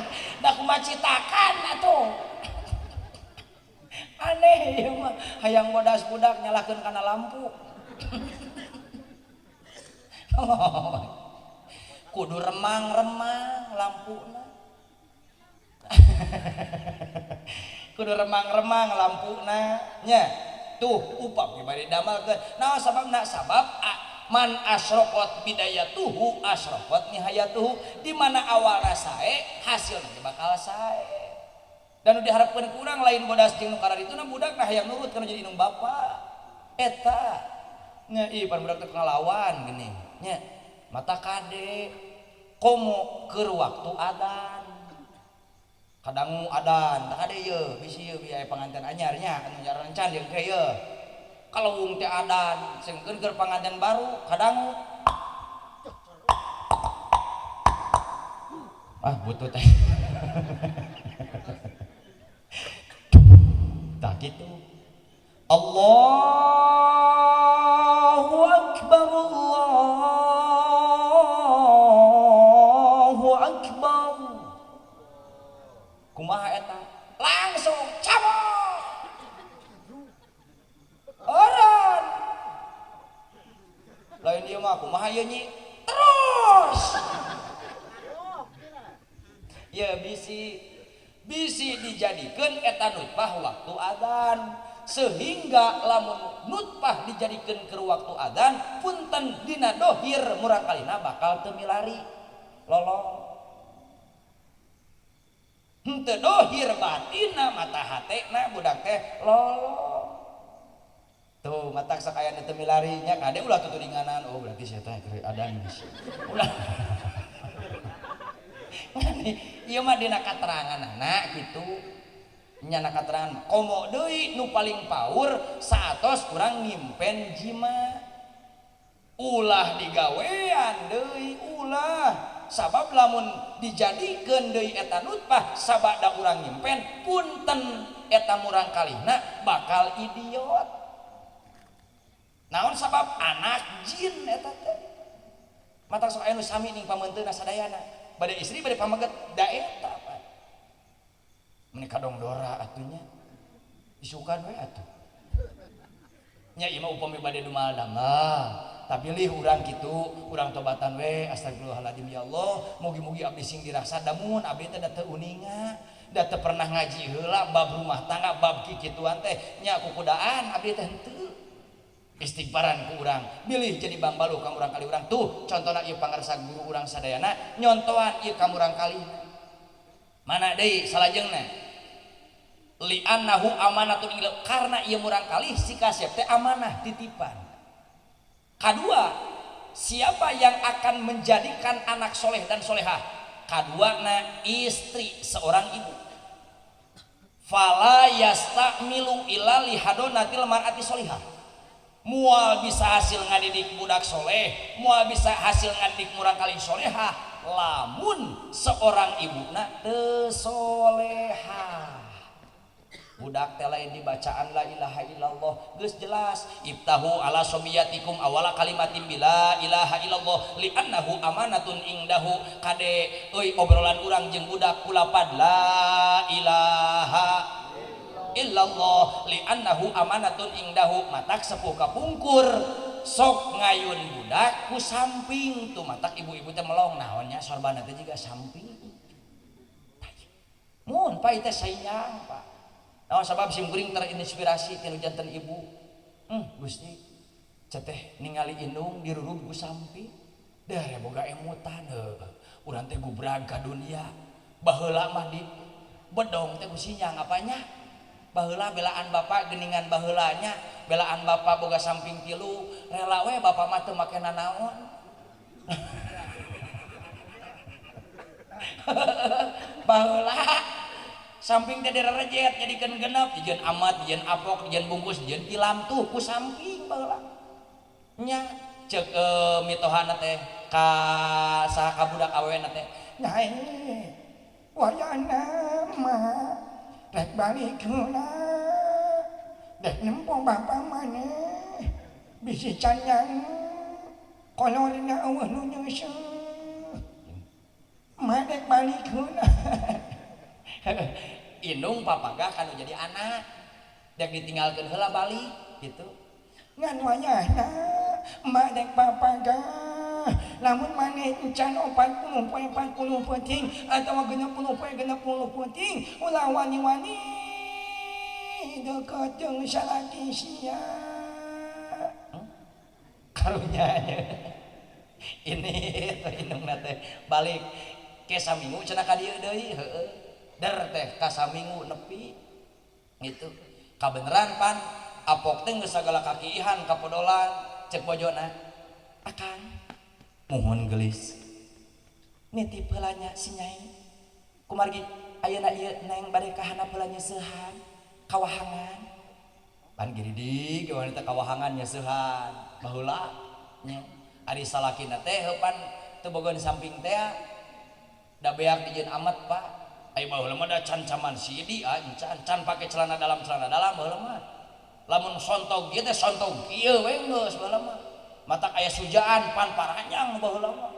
Da kumaha citakan atuh. Aneh ieu mah hayang bodas budak nyalahkeun kana lampu. Kudu remang-remang lampuna. Kudu remang-remang lampuna nya. Tuh upam bari damalkeun. Naon sababna? Sabab man asraqat bidayatuhu asraqat nihayatuhu, di mana awalna sae hasilna ge bakal sae. Dan nu diharapkeun ku urang lain bodas jeung nu kararitu na budak nah hayang nurut kana jadi indung bapa. Eta nya ieu pan budak teh ngalawan geuning nya. Mata kade komo keur waktu adan. Kadangu adan tah kade ieu bisi ieu biaya panganten anyar nya anu nyarencan jeung ke ieu. Kalewung teh adan sengkeun keur panganten baru kadangu. Ah butuh teh. Tah kitu. Allahu akbar Allahu akbar. Kumaha eta? Langsung cabok. Oran. Lain ieu mah kumaha ieu nyi? Terus. Ya bisi bisi dijadikeun eta nutfah waktu adzan, sehingga lamun nutfah dijadikeun keur waktu adzan, punten, dina dohir murang kalina bakal teu milari lolong. Henteu dohir, batinna, mata hatena budak teh lolong. Tuh matak sakayana teu milari nya, kade ulah tutudinganan. Oh, berarti saya teh keur adan geus ulah. Ieu mah dina kateranganana kitu nya, katerangan. Komo deui nu paling paur saatos urang ngimpen jima, ulah digawean deui, ulah. Sabab lamun dijadikeun deui eta nutfah sabada urang ngimpen, punten, eta murang kalihna bakal idiot. Naon sabab? Anak jin eta teh. Matak sok aya nu sami ning pameunteuna sadayana, bade istri bade pameget, da eta Pak meuni kadong dora atunya, isukan we atuh nya. Ieu mah upami bade dumal damel, tapi lih urang kitu, urang tobatan we. Astagfirullahaladzim, ya Allah, mugi-mugi abdi sing dirasa damun abdi teh da teu uninga, da teu pernah ngaji heula bab rumah tangga, bab kikituan teh nya, kukudaan abdi teh henteu. Istighfaran ku urang, bilih jadi bangbaluh ka murang kali urang. Tuh contohna ieu pangarsa guru urang sadayana nyontohan ieu ka murang kali. Mana deui salajengna? Li'annahu amanatun ila, karena ieu murang kali si kasep teh amanah titipan. Kadua, siapa yang akan menjadikan anak soleh dan solehah? Kadua na istri, seorang ibu. Fala yasta'milu illa lihadonatil mar'ati solihah. Mual bisa hasil ngadidik budak soleh, mual bisa hasil ngadidik murang kali solehah lamun seorang ibuna teu solehah. Budak teh lain dibacaan la ilaha illallah geus jelas. Iftahu ala sobiyatikum awala kalimatin bila ilaha illallah li'annahu amanatun indahu. Kade euy, obrolan urang jeung budak kulapad la ilaha illallah li'annahu amanatun indahu. Matak sepuh kapungkur sok ngayun budak ku samping. Tuh matak ibu-ibu teh melong naonnya, sorban teh juga samping. Mun pak teh sayang, Pak. Naon sabab? Sim kuring terinspirasi tinu janten ibu. Gusti ceteh ningali indung dirurub ku samping, dah boga emutan heuh. Urang teh gubrag ka dunia. Baheula mah di bedong teh ku sinyang apanya. Baheula belaan bapak geningan, baheulanya belaan bapak boga samping tilu, rela we bapak mah teu make nanaon. Baheula samping teh direrejet jadikeun genep, dijieun amat, dijieun apok, dijieun bungkus, dijieun tilam tuh ku samping baheula nya. Ceuk mitohana teh ka saha, ka budak awewena teh.
Nyai, wayana mah rek balik heula, dek nempo bapa maneh bisi canyang kolorna eueuh nu nyeuseuh, mah dek balik heula.
Indung papagah kanu jadi anak dek ditinggalkeun heula balik gitu.
Ngan wayahna emak dek papagah lamun maneh encan 40 poe 40 peuting atawa 60 poe 60 peuting, ulah wani-wani deket jeung salaki sia.
Karunya ini teh indungna teh balik ke saminggu cenah ka dieu deui, heueuh der teh ka saminggu nepi gitu. Kabeneran pan apok teh geus sagala kakiihan kapodolan. Cek bojona, "Akang, muhun gelis, nitip heula nya si nyai, kumargi ayeuna ieu neng bade ka handap heula nyeusehan kawahangan." Pan giridig wanita kawahangan nyeusehan baheula nya. Ari salakina teh heuh pan teu boga di samping teh, da beak dijieun amat, Pak. Ai baheula mah da can caman sidi, ah can can pake celana dalam, celana dalam baheula mah. Lamun sontog ieu teh sontog kieu we geus baheula mah. Matak aya sujaan pan paranjang baheula mah.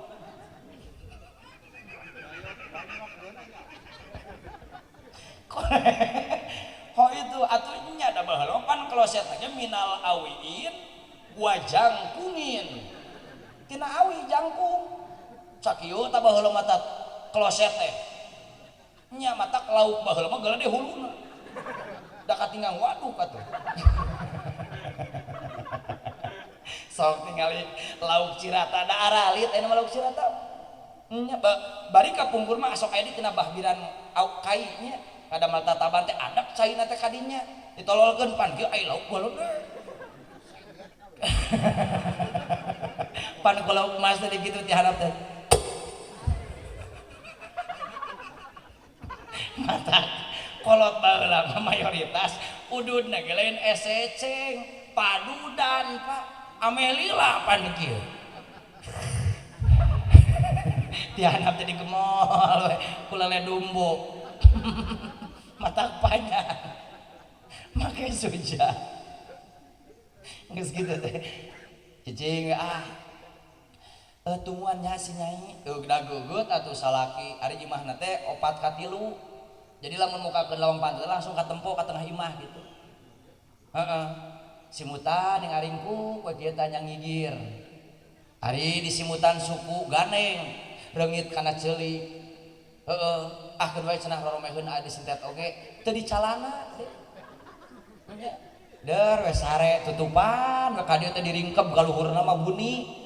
Ho itu atuh nya da baheula pan kloset ge minal awiin wa jangkungin. Tina awi jangkung. Sakieu tah baheula mata kloset teh. Nya matak lauk baheula mah geuleuh huluna. Da katinggang waduk atuh. Sok tingali lauk cirata da aralit aya mah lauk cirata. Nya bari kapungkur mah sok aya di tina bahbiran kai nya. Kada mal tataban teh adak caina teh kadinya. Ditololkeun pan kieu aya lauk geuleudeuh. Pan ku lauk mas teh kitu ti harap teh. Mata kolot baheula mah mayoritas ududna ge lain eseceng padudan Pak ameh lila pan kieu. Ti handap teh digemol we ku lele dumbo. Matak panjang make suja. Geus kitu teh. Cicing ah. Tungguan nya si nyai. Da geugeut atuh salaki ari imahna teh 4 ka 3. Jadi lamun mukakeun lawang pantu langsung katempo ka tengah imah gitu. Heeh. Simutan yang aringku we kieu tah ngigir. Ari di simutan suku gandeng reungit kana ceuli. Heeh, ah keun wae cenah roromeheun aya disentet oge teu dicalana teh. Nya. Der we sare tutupan we ka dieu teh diringkeb ka luhurna mah buni.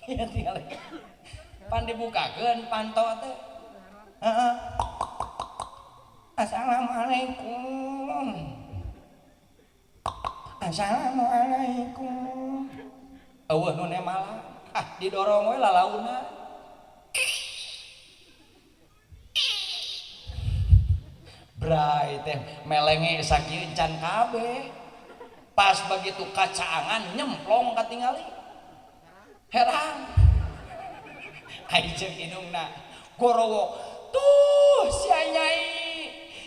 Ya tinggal pan dibukakeun panto teh. Heeh.
Assalamualaikum. Assalamualaikum.
Eueuh nu nemala. Ah didorong we lalauna. Bray teh melenge sakieu can kabeh. Pas begitu kacaangan nyemplong katingali. Herang. Ai ceuk indungna gorowok. Tuh sia nyai.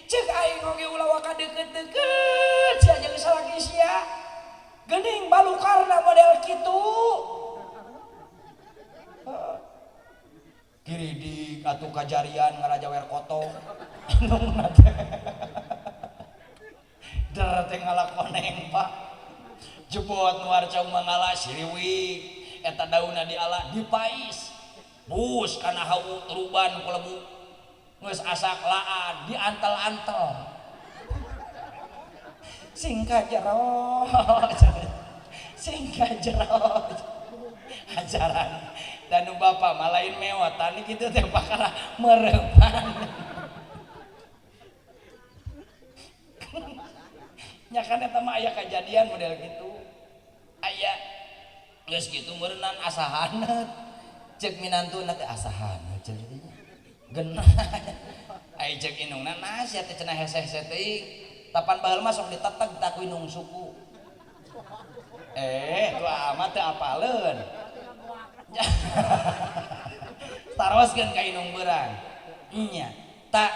Ceuk aing oge ulah waka deukeut-deukeut sia jeung salaki sia. Geuning balukarna model kitu. Kiridik atuh kajarian ngarajawer koto. Indungna teh. Der teh ngalakoneng Pak. Jebot nuar cau mangala siriwik. Eta daunna diala dipais. Bus kana hawu teruban ku lebu. Geus asak laan diantel-antel. Sing kajero. Sing kajero. Ajaran dan nu bapa mah lain mewotan kitu teh pakara mereupan. Nya kan eta mah aya kajadian model kitu. Aya geus kitu meureunnan asa haneut. Ceuk minantuna teh asa haneut cenah teh nya. Genah. Ai ceuk indungna nah sia teh cenah hese-hese teuing. Tapan baheula mah sok diteteg tah ku indung suku. Tuh amat teu apaleun. Taroskeun ka indung beurang. Nya, tak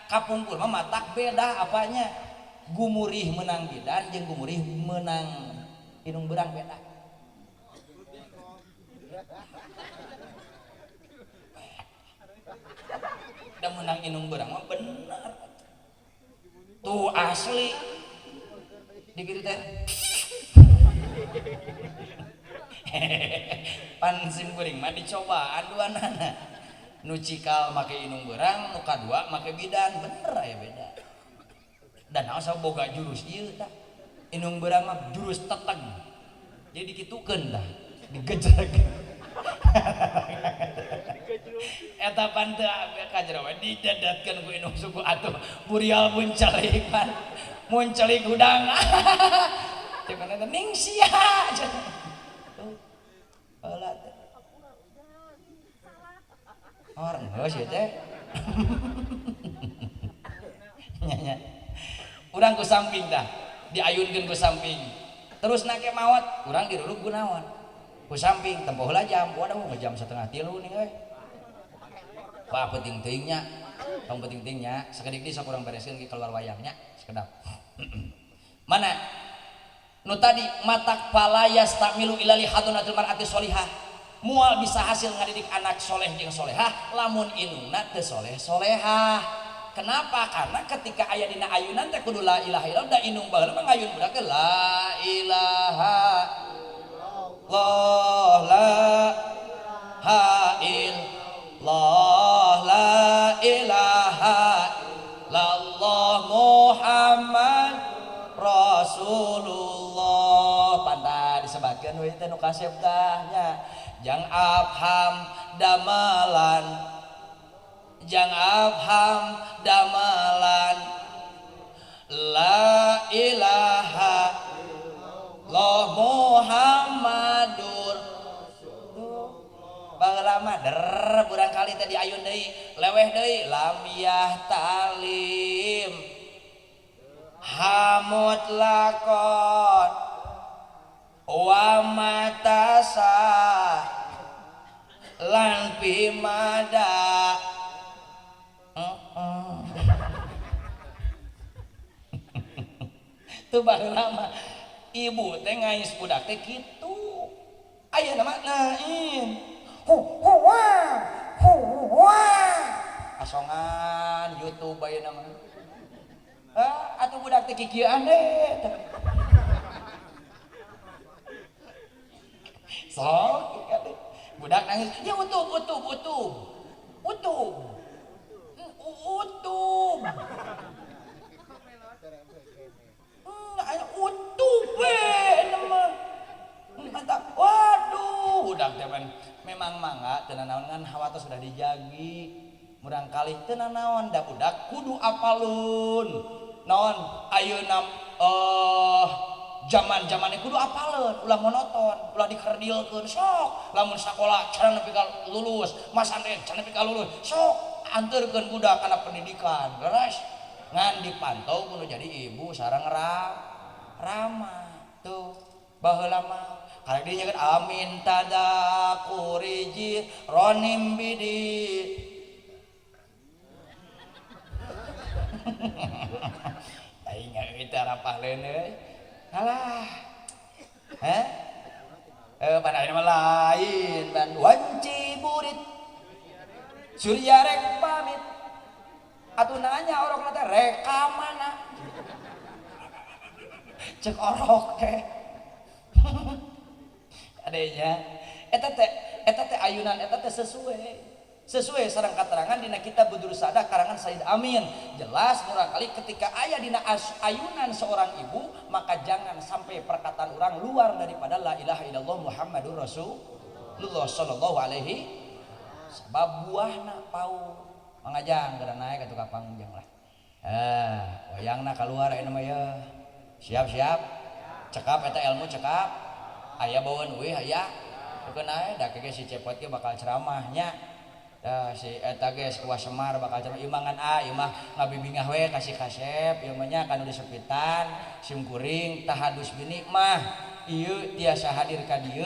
kapungkur mah matak beda apanya. Gumurih menang bidan jeung gumurih menang indung beurang beda. Da menang indung beurang mah bener. Tuh asli. Di kitu teh. Pan sim kuring mah dicobaan duanana. Nu cikal make indung beurang, nu kadua make bidan, bener aya beda. Dan naon sabab boga jurus ieu tah. Indung beurang mah jurus teteg. Jadi dikitukeun tah, digejreg. Eta pan teu kajero we didedetkeun ku indung suku atuh burial muncelik pan. Muncelik hudang. Ceuk eta ning sia. Tuh. Heula teh. Or geus ieu teh. Nya nya. Urang ku samping tah, diayunkeun ku samping. Terus nake maot, urang dirurug ku naon? Ku samping tempo heula jam, waduh jam 2:30 nih euy. Wah penting teuing nya. Tong penting teuing nya, sakedik deui sok urang bereskeun ge keluar wayangnya, sekedap. Mana? Nu tadi matak palayas takmilu ilali hadonatil mar'ati sholihah. Moal bisa hasil ngadidik anak soleh jeung solehah lamun indungna teu soleh solehah. Kenapa? Karena ketika aya dina ayunan teh kudu la ilaha illallah, da indung baheula mah ngayun budak teh la ilaha illallah, la ha illallah, la ilaha illallah Muhammad Rasulullah. Pantah disebatkeun we teh nu kasep tah nya. Jang afham damelan, jang afham damelan, la ilaha illallah Muhammadur. Baheula mah der burang kali teh diayun deui, leweh deui lam yahtalim hamut lakon wa matasa lan pimada. Tuh baheula mah ibu teh ngais budak teh kitu. Aya nama nain hu huwa huwa asongan YouTube aya nama. Atuh budak teh kikieuan deh. Sok budak nangis, ya utub utub utub. Utub. Utub. Utub we nama. Mantap. Waduh, budak teh memang mangga teu nanaon ngan hawa teh sudah dijagi. Murang kali teu nanaon da budak kudu apaleun. Naon ayeuna zaman-zamane kudu apaleun, ulah monoton, ulah dikerdilkeun sok. Lamun sakola can nepi ka lulus, masantren can nepi ka lulus, sok anterkeun budak kana pendidikan. Leres ngan dipantau kudu jadi ibu sareng rama tuh. Baheula mah karek dinya kan amin tadakuriji ronim bidi. Aing teh rapaleun euy. Alah. Heh? Pada ayeuna mah lain ban wanci burit. Surya rek pamit. Atuh nanya orokna teh rek ka mana? Cek orok teh. Adanya eta teh ayunan eta teh sesuai sareng katerangan dina kitab Budurus Saadah karangan Said Amin. Jelas murang kali ketika aya dina ayunan seorang ibu maka jangan sampai perkataan orang luar daripada la ilaha illallah Muhammadur Rasulullah sallallahu alaihi sebab buahna pau mangajang geura naik atuh ka pangjang lah. Wayangna kaluar ayeuna mah ye. Siap-siap. Cekap eta ilmu cekap. Aya baweun euy aya. Keun ae da kege si Cepot ge bakal ceramahnya. Dah si eta ge kuah Semar bakal ceramah ieu mah ngan a ieu mah ngabibingah we ka si kasep ieu mah nya kanu disepitan sim kuring tahadus binikmah ieu tiasa hadir ka dieu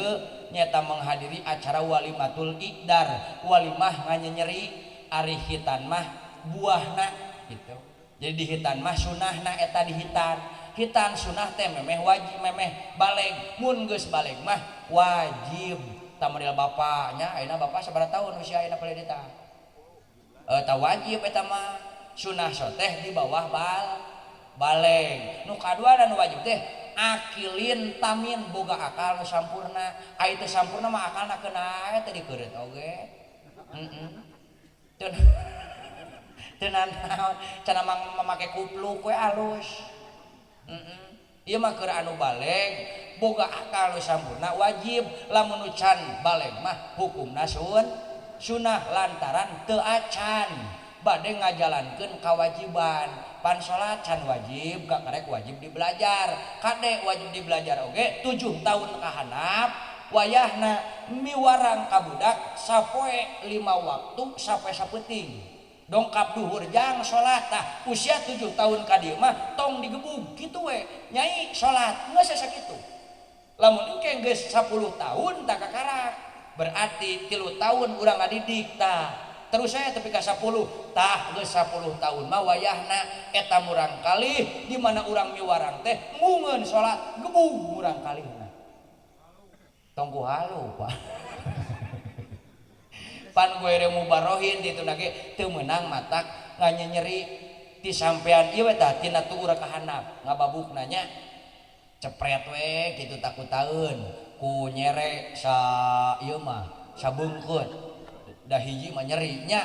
nyata menghadiri acara walimatul ikdar. Walimah nganyenyeri ari hitan mah buahna gitu. Jadi di hitan mah sunahna eta di hitan. Hitan sunah teh memeh wajib memeh baleg mun geus baleg mah wajib. Tamril bapaknya ayeuna bapak sabaraha tahun usia ayeuna palidita eta wajib eta mah sunah soteh di bawah baleg. Nu kadua dan wajib teh akilin tamin boga akal nu sampurna. Ai teu sampurna mah akalna keuna teh dikeureut oge. Heeh. Teu nanaon cenah make kupluk we alus. Heeh. Ieu mah keur anu baleg boga akal nu sampurna wajib. Lamun nu can baleg mah hukumna sunah lantaran teu acan bade ngajalankeun kawajiban. Pan salat can wajib kakarek wajib dibelajar. Kade wajib dibelajar oge 7 tahun kahanap wayahna miwarang ka budak sapoe 5 waktu sapoe sapeuting. Dongkap duhur jang salat tah usia 7 tahun ka dieu mah tong digebug kitu we nyai salat geus sakitu. Lamun engke geus 10 tahun tak kakarak berarti 3 tahun urang ngadidik tah terus saya tepi ka 10 tah geus 10 tahun mah wayahna eta murang kalih di mana urang miwarang teh ngungeun salat gebug murang kalihna. Tong ku halu Pak. Pan gue mubarohin ditu nage teu meunang matak nganyenyeri ti sampean ieu we tah tina tuur ka handap ngababuk nanya cepret we kitu takutaeun ku nyere sa ieu mah sabeungkeut da hiji mah nyeri nya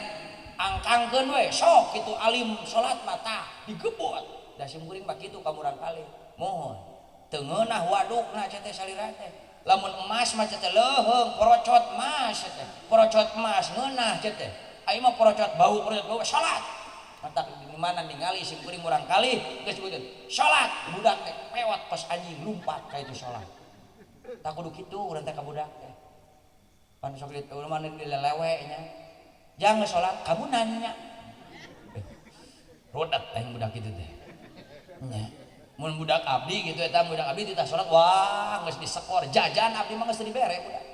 angkangkeun we sok kitu alim salat mata digebot da sim kuring mah kitu ka murang kali mohon teu ngeunah wadukna teh salira teh lamun emas mah teh leuheung porocot emas teh porocot emas ngeunah teh aya mah porocot bau salat matak di mana ningali sim kuring murang kali geus sebutkeun salat budak teh pewat kos anjing lumpat ka itu salat tak kudu kitu urang teh ka budak teh pan sok di urang mah dilelewe nya jangan salat kamu nanya rodat aing budak kitu teh nya mun budak abdi gitu eta budak abdi ditah salat wah geus disekor jajan abdi mah geus dibere budak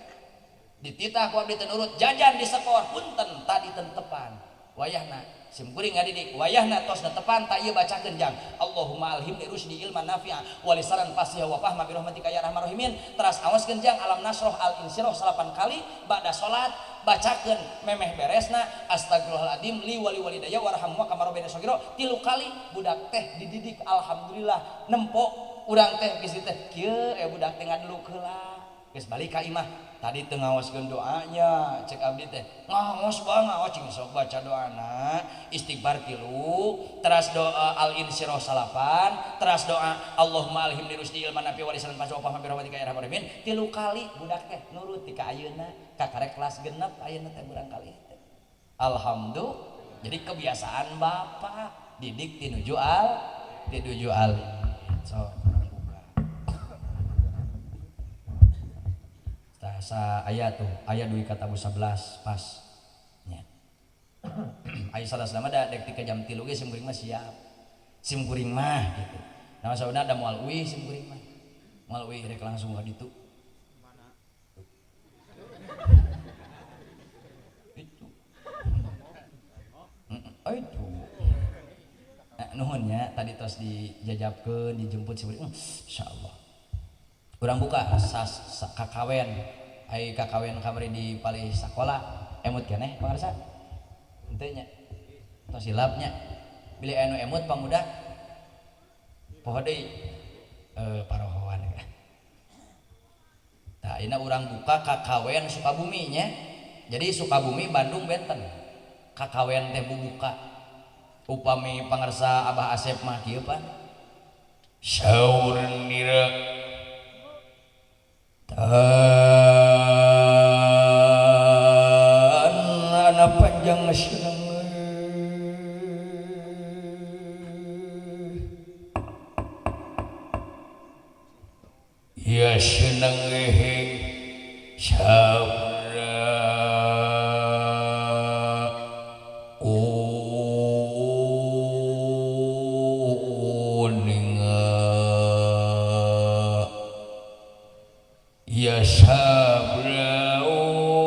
dititah ku abdi teu nurut jajan disekor punten tadi tentepan wayahna sim kuring ngadidik wayahna tos netepan tak ieu bacakeun jang Allahumma alhimni rusdi ilman nafi'a wa lisanan fasiha wa fahma bi rahmatika ya arhamar rahimin teras awaskeun jang alam nasroh al insyirah 8 kali ba'da salat bacakeun memeh beresna astagfirullahaladzim li wali walidayya warhamhuma kama rabbayani shaghira 3 kali budak teh dididik alhamdulillah nempo urang teh geus teh kieu budak teh ngaduluk heula geus balik ka imah tadi teu ngaoskeun doanya cek abdi teh ngaos bae ngaos cing sok baca doana istighfar 3 teras doa al insyirah 8 teras doa Allahumma alhimni rusdi ilman nafi wa lisanan fasiha wa fahma bi rahmatika ya arhamar rahimin 3 kali budak teh nurut ti ka ayeuna kakarek kelas 6 ayeuna teh urang kali teh alhamdulillah jadi kebiasaan bapak didik tinuju al so sa aya tuh aya duwi ka tabu 11 pas nya aya salah mah da dek 3 jam 3 ge sim kuring mah siap sim kuring mah gitu nah sauna da moal uih sim kuring mah moal uih rek langsung ka ditu itu itu nuhun nya tadi tos dijajabkeun dijemput sim kuring insyaallah urang buka sas kakawen ai kakawen kamari di palih sakola emut keneh pangarsa henteu nya tos silap nya bilih anu emut pamuda poho deui parohoan tah ayeuna urang buka kakawen Sukabumi nya jadi Sukabumi Bandung benten kakawen teh bubuka upami pangarsa Abah Asep mah kieu pan
saur nira
tanah panjang seneng
ya seneng sabra kuninga ya sabra uninga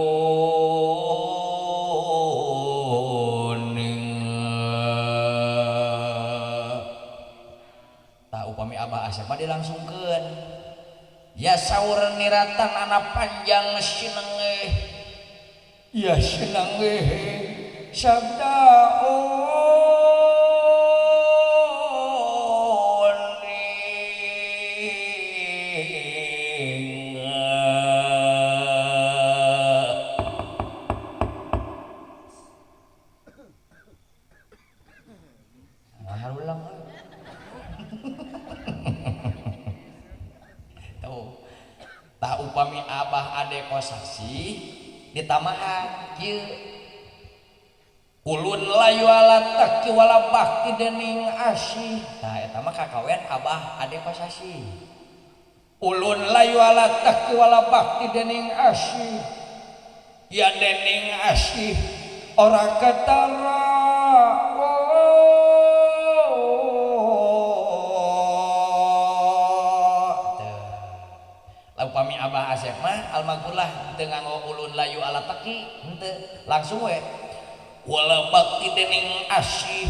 tak upami Abah Asep mah dilangsungkeun ya saur niratan anak panjang sinengeh
ya sinengeh sabda
upami Abah Ade Kosasi ditamahan kieu
ulun layu ala taqi wala bakti dening asih
tah eta mah kakawen Abah Ade Kosasi
ulun layu ala taqi wala bakti dening asih ya dening asih ora ketara
upami Abah Asep mah almagfurlah teu nganggo ulun layu ala taqi henteu langsung we
wala bakti dening asih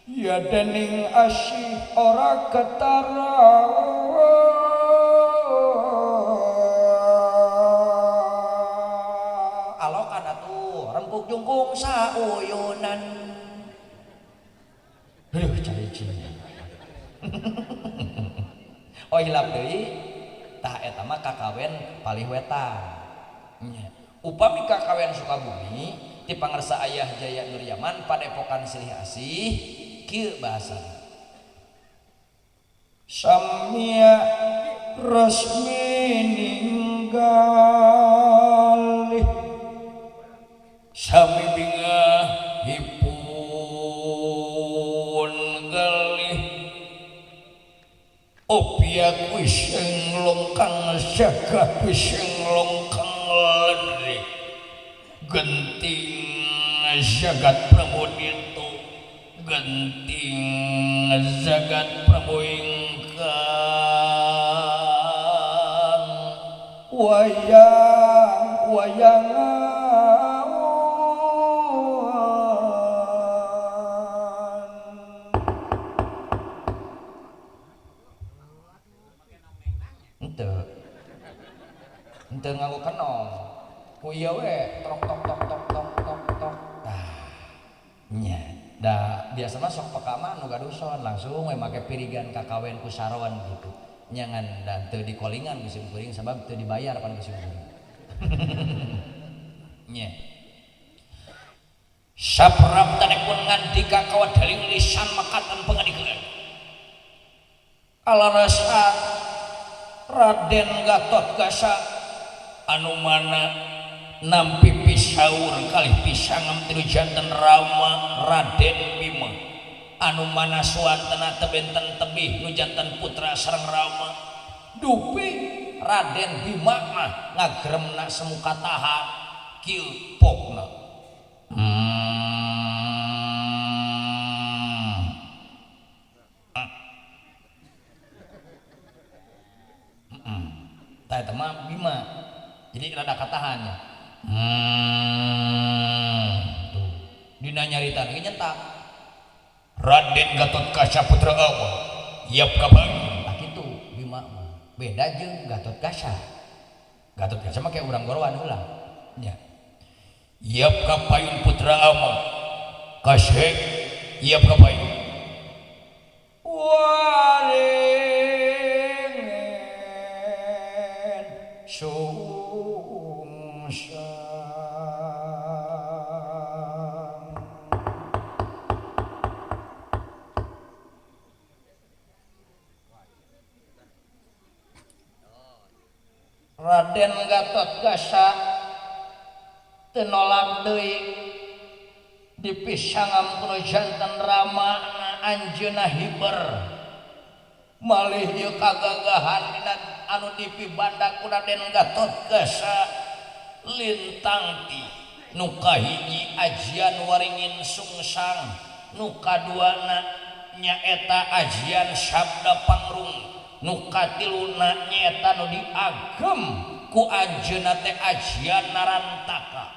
ya dening asih ora ketara
alokan atuh jungkung sauyunan. Aduh cai. Oh hilap deui tah eta mah kakawen palih wetan. Nya. Upami kakawen Sukabumi ti pangersa Ayah Jaya Nuryaman padepokan Silih Asih kieu bahasana.
Samia resmi ninggalih
sami bingah hipun galih opiak wiseng longkang syagah wiseng longkang ledri genting jagat Pramodito genting jagat Prabu ingkang
wayang wayangan
henteu henteu nganggo kenong ku ieu we tok tok tok tok tok tok tok tah nya da biasa mah sok peka mah nu gaduson langsung we make pirigan kakawen ku saron gitu nyangan dan teu dikolingan ku simkuring sabab teu dibayar pan ku simkuring. Nya
sapraptanipun ngandika kawedaling lisan makaten pangadikan alarasa Raden Gatot Kaca anu mana nampi pisaur kalih pisangem tilu janten Rama Raden Bima anu mana suantena tebenten tebih nu janten putra sareng Rama dupi Raden Bima mah ngagremna semu katahan kieu pokna.
Tah eta mah Bima jadi rada katahannya. Tuh dina nyarita ge nyetak
Raden Gatot Kaca putra Awa yap kabang
tah kitu Bima mah beda jeung Gatot Kaca. Gatot Kaca mah kayak urang gorowan heula nya.
Yap kapayun putra Awa kasek yap kapayun
waringen sungsang
Raden Gatot Kaca teu nolak deui dipisangam kuno janten Rama anjeunna hiber malih ieu kagagahan dina anu dipibanda ku Raden Gatot Kaca lintang ti nu kahiji ajian waringin sungsang nu kaduana nyaeta ajian sabda pangrung nu katiluna nyaeta nu diagem ku anjeunna teh ajian narantaka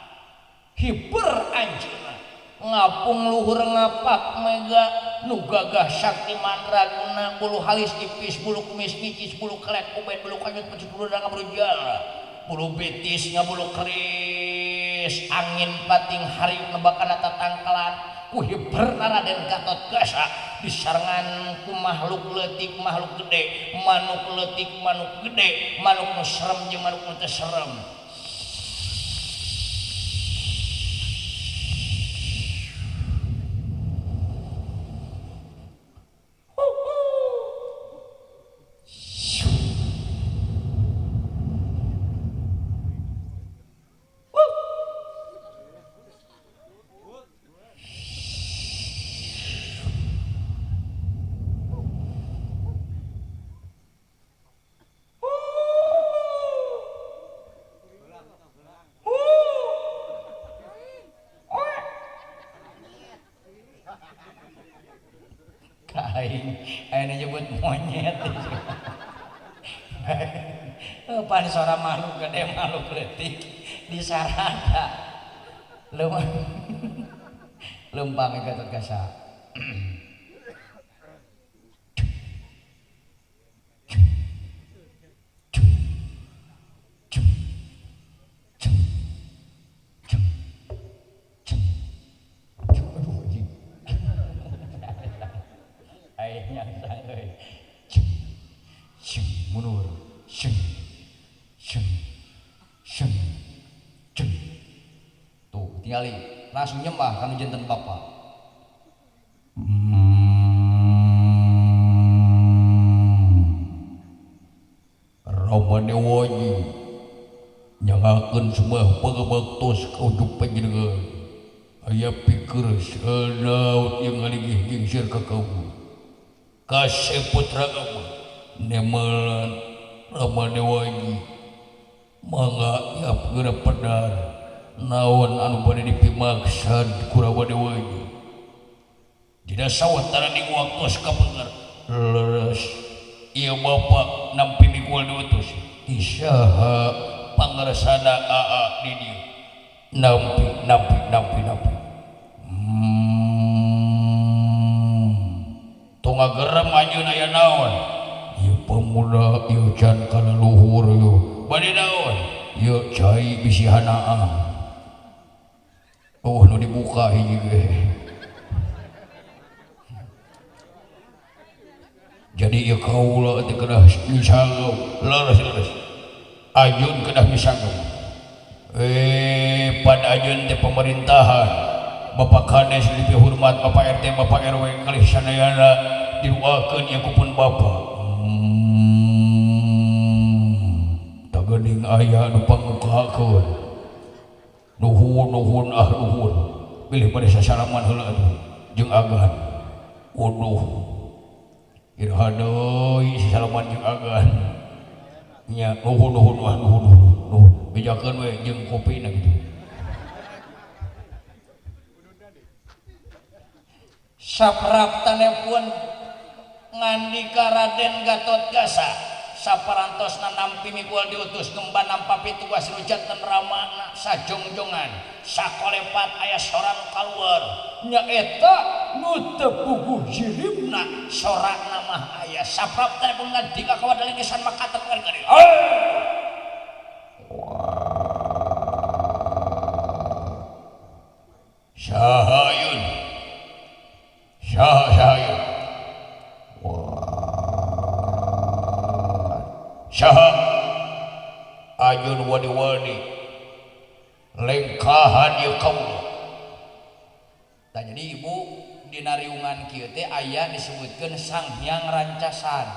hiber anjeunna ngapung luhur ngapak mega nu gagah sakti mandraguna bulu halis tipis bulu kumis nicis bulu kelek ubed bulu kanyut pecut bulu danga bulu jala bulu betis ngabulu keris angin pating hariuk nebakana tatangkalan ku hiber Raden Gatot Kaca disarengan ku makhluk leutik makhluk gede manuk leutik manuk gede manuk nu serem jeung manuk nu teu serem. Aing aya nyebut monyet. Pan sora makhluk gede makhluk leutik disarada. Lempang Gatot Kaca. nyangsang euy. Ceng mundur. Ceng ceng ceng ceng. Tuh tingali langsung nyembah kanu janten bapa.
Rama Dewaji nyangakeun sembah pangabaktos ka ujug panjenengan. Aya pikir sanaut yang ngaligih gingsir ka kaum. Kasih putra abah nemelan Rama Dewaji mangga iap geura pedar naon anu bade dipimaksad ku Rama Dewaji. Dina sawatara ning waktos kapengar leres ieu bapa nampi mikul diutus ti saha pangersana aa di dieu nampi nampi nampi nampi. Tong ngagerem anjeun aya naon ieu pemuda ieu can kana luhur ieu bade naon ieu cai bisi hanaah oh nu dibuka hiji ge. Jadi ieu kaula teh kedah misanggau leres-leres anjeun kedah misanggau pan anjeun teh pemerintahan Bapak Kades lebih hormat Bapak RT Bapak RW kalih sadayana didoakeun ieu ku pun Bapak. Tageuning aya nu pangukakeun nuhun nuhun ah nuhun bilih bade sasalaman heula atuh jeung agan uduh iraha deui sasalaman jeung agan nya nuhun nuhun ah nuhun nuhun nuhun bejakeun we jeung kopina kitu.
Saprap telepon ngandika Raden Gatotkaca saparantosna nampi mikul diutus gemba nampa pitugas rujatan ramana sajongjongan sakolepat aya sora nu kaluar nyaeta nu teu puguh jirimna sorana mah aya saprap telepon ngandika ka wadalingisan makaten kali-kali.
Sahayun saha sahayun saha ajun wani-wani lengkahan ieu kaula.
Tah jadi ibu dina riungan kieu teh aya disebutkeun Sang Hyang Rancasan.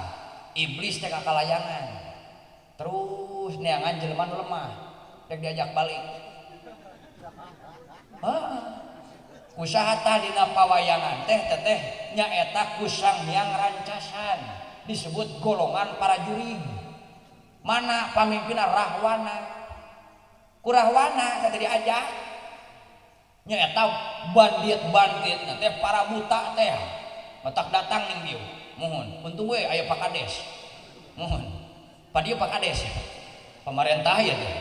Iblis teh kakalayangan. Terus neangan jelema nu lemah rek diajak balik. Heeh. Usaha tah dina pawayangan teh teteh nyaeta ku Sang Hyang Rancasan disebut golongan para jurig. Mana pamimpinna Rahwana. Ku Rahwana teh diajak nyaeta bandit-bandit teh para buta teh matak datang ning dieu. Mohon untung we aya Pak Kades. Mohon pa dieu Pak Kades pamarentah ieu teh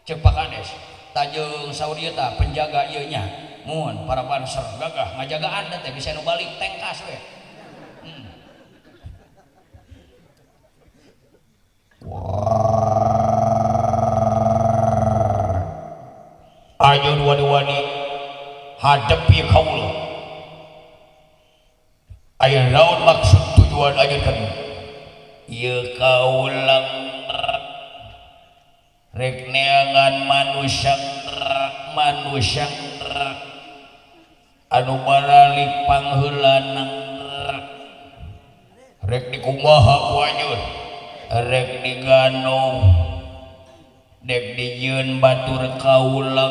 ceuk Pak Kades tajeung saur ieu tah penjaga ieu nya. Mohon para banser gagah ngajagaan teh bisa nu balik tengkas we.
Ajun wani-wani hadepi kaula. Aya naon maksud tujuan ajun kami? Ieu kaula rek neangan manusia manusia anu baralik pangheulana rek dikumaha ku anjeun rek diganong dek dijieun batur kaula.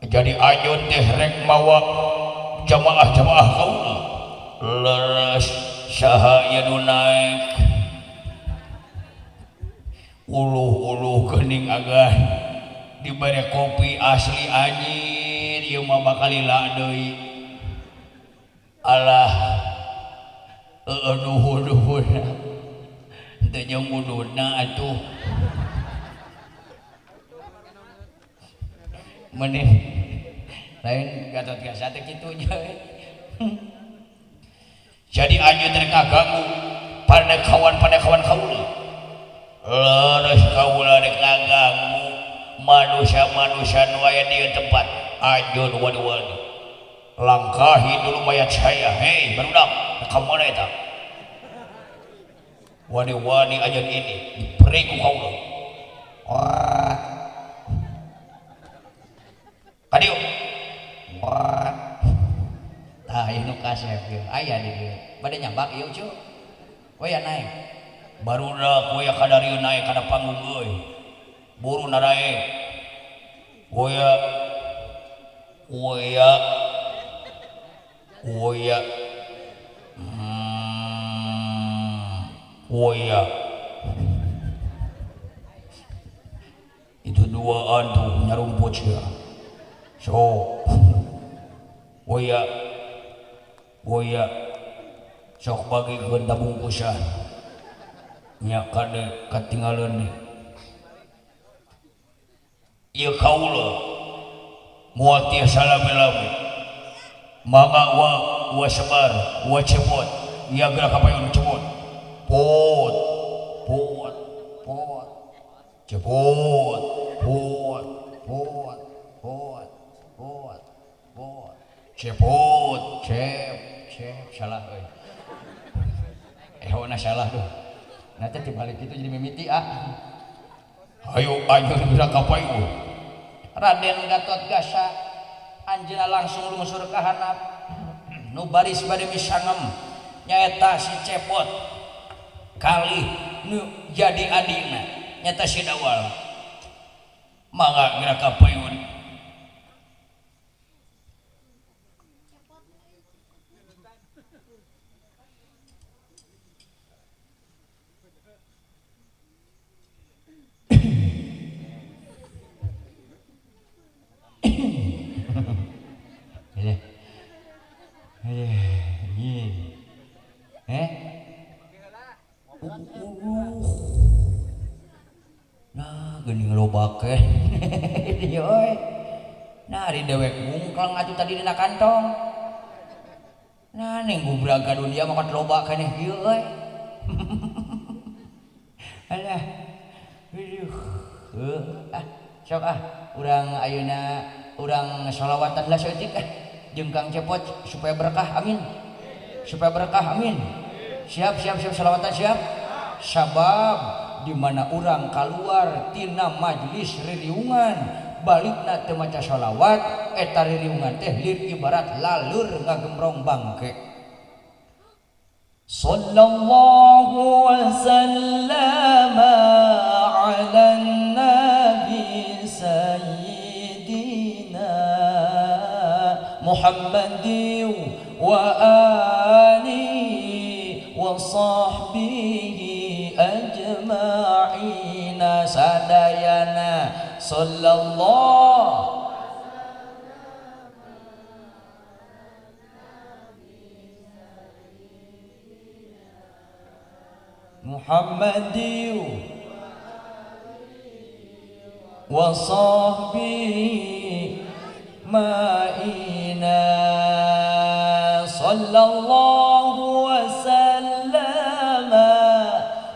Jadi anjeun teh rek mawa jamaah-jamaah kaula leres saha ieu nu naek uluh-uluh geuning agan dibere kopi asli anjir ieu mah bakal lila deui. Alah heueuh nuhun-nuhun teu jeung ududna atuh mending lain Gatotkaca teh kitu nya. Jadi anjeun teh kaganggu panekawan-panekawan kaula. Leres kaula rek ngaganggu manusia-manusia nu aya di tempat anjeun wani-wani. Langkahi dulu mayat saya. Hei barudak, ka mana eta? Wani-wani ajan ini diberi ku kaula. Kadieu.
Tah ieu nu kasep ieu. Aya di dieu. Bade nyambak ieu cu. Waya naik.
Barudak waya kadarieu naik kana panggung euy. Buru narae. Waya waya waya waya. Itu duaan tuh nyarumput ya. So waya waya sok bagikeun tabungkusan. Nya kade katingaleun deui. Ieu kaula moal tiasa lami-lami. Mangga wa wa sebar wa cepot. Ieu geura ka payun cepot. Pot pot pot cepot pot pot pot pot pot cepot
cep cep salah euy. Ehona salah duh. Nah teh dibalik itu jadi mimiti ah.
Ayo anjeun geura ka payun.
Raden Gatot Gasa anjeunna langsung lungsur ka handap. Nu baris bade misangem nyaeta si Cepot
kalih nu jadi adina nyata si Dawal. Mangga geura ka payun.
Nah, geuning loba keneh ieu euy. Nah, ari dewek mungklang atuh tadi dina kantong. Nah, ning gubrag ka dunia mah loba keneh ieu euy. Alah. Aduh. Ah, sok ah, urang ayeuna urang sholawatan lah saeutik ah jeung Kang Cepot supaya berkah, amin. Supaya berkah, amin. Siap siap siap sholawatan siap. Sabab di mana urang keluar tina majelis ririungan balikna teu maca sholawat eta ririungan teh lir ibarat lalur ngagembrong bangke. Sallallahu wasallama ala nabi sayyidina Muhammadin wa alihi wa sahbihi ajma'ina sadayana sallallahu Muhammadin wa sahbihi ma'ina sallallahu wa sallama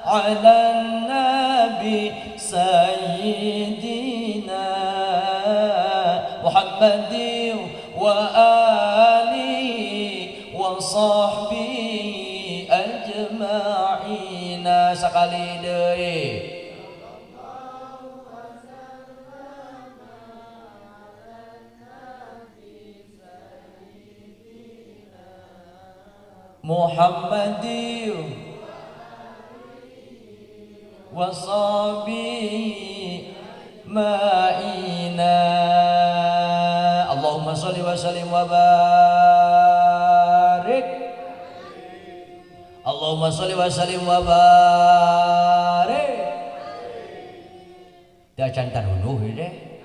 ala nabi sayyidina Muhammadin wa alihi wa sahbihi ajma'ina. Sakali deui Muhammadin wa sahbihi ma'ina. Allahumma sholli wa sallim wa barik. Allahumma sholli wa sallim wa barik. Da can tarunuh deh.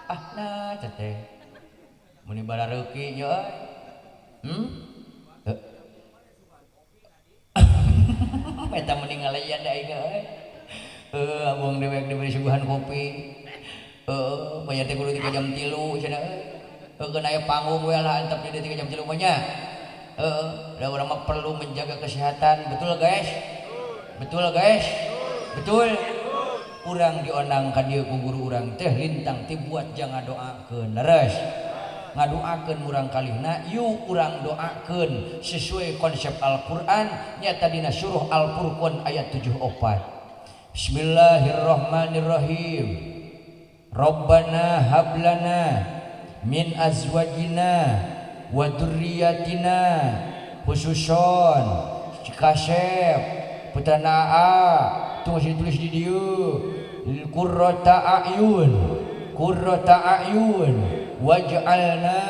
Ah nah teh. Muni barareuki nya euy. Eta mending ngalayan da aing euy. Heuh abang dewek diberi suguhan kopi. Heuh bayar teh kudu 3 jam 3 cenah euy. Heuh keun aya panggung we lah antep di 3 jam 3 mah nya. Heuh da urang mah perlu menjaga kesehatan, betul guys? Betul guys? Betul. Urang dionang ka dieu ku guru urang teh lintang ti buat jangan doakeun leres. Ngadoakeun murang kalihna yuk urang doakeun sesuai konsep Al-Qur'an nyata dina surah Al-Furqan ayat 74. Bismillahirrahmanirrahim. Rabbana hab lana min azwajina wa dzurriyyatina khususon Cikasep putrana A tunggu ditulis di dieu qurrata a'yun qurrata a'yun waj'alna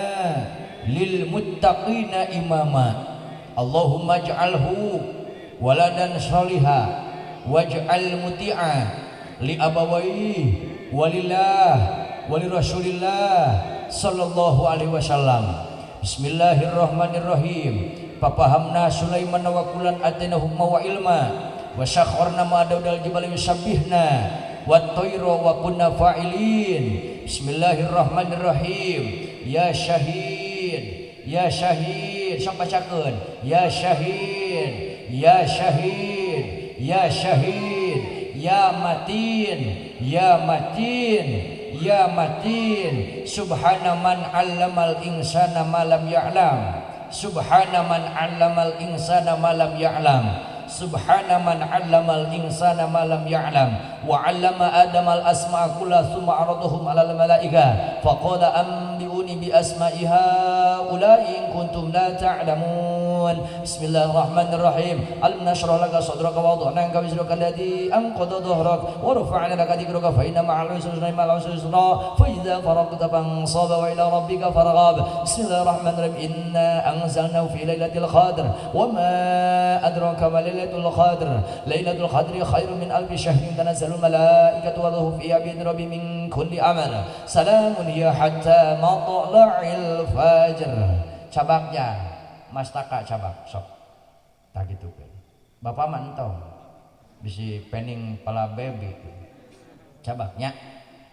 lil muttaqina imama. Allahumma ij'alhu waladan sholiha waj'al muti'a li abawaihi walillah wali rasulillah sallallahu alaihi wasallam. Bismillahirrahmanirrahim. Papahamna Sulaiman wa kullan atayna hukma wa ilma wa sakharna ma daudal jibali yusabbihna wat tayra wa kunna fa'ilin. Bismillahirrahmanirrahim. Ya syahid, ya syahid, sok bacakeun. Ya syahid, ya syahid, ya syahid, ya matin, ya matin, ya matin. Subhana man 'allamal insana ma lam ya'lam. Subhana man 'allamal insana ma lam ya'lam. Subhana man 'allamal insana ma lam ya'lam. Wa 'allama adamal asma'a kullaha tsumma 'aradahum 'alal malaika faqala anbi'uni bi asma'i haula'i in kuntum la ta'lamun. Bismillahirrahmanirrahim. Alam nashrah laka sadraka wa wada'na anka wizraka alladhi anqadha dhahrak wa rafa'na laka dhikraka fa inna ma'al usri yusra ma'al usri yusra fa idza faragta fansab wa ila rabbika farghab. Bismillahirrahmanirrahim. Inna anzalnahu fi lailatul qadr wa ma adraka ma lailatul qadr. Lailatul qadri khairun min alfi syahrin tanazzalul malaikatu wa ruhu fiha bi idzni rabbihim min kulli amr. Salamun hiya hatta matla'il fajr. Cabaknya Mas Taka cabak sok tak gitu kan. Bapak mah entong bisi pening pala baby cabaknya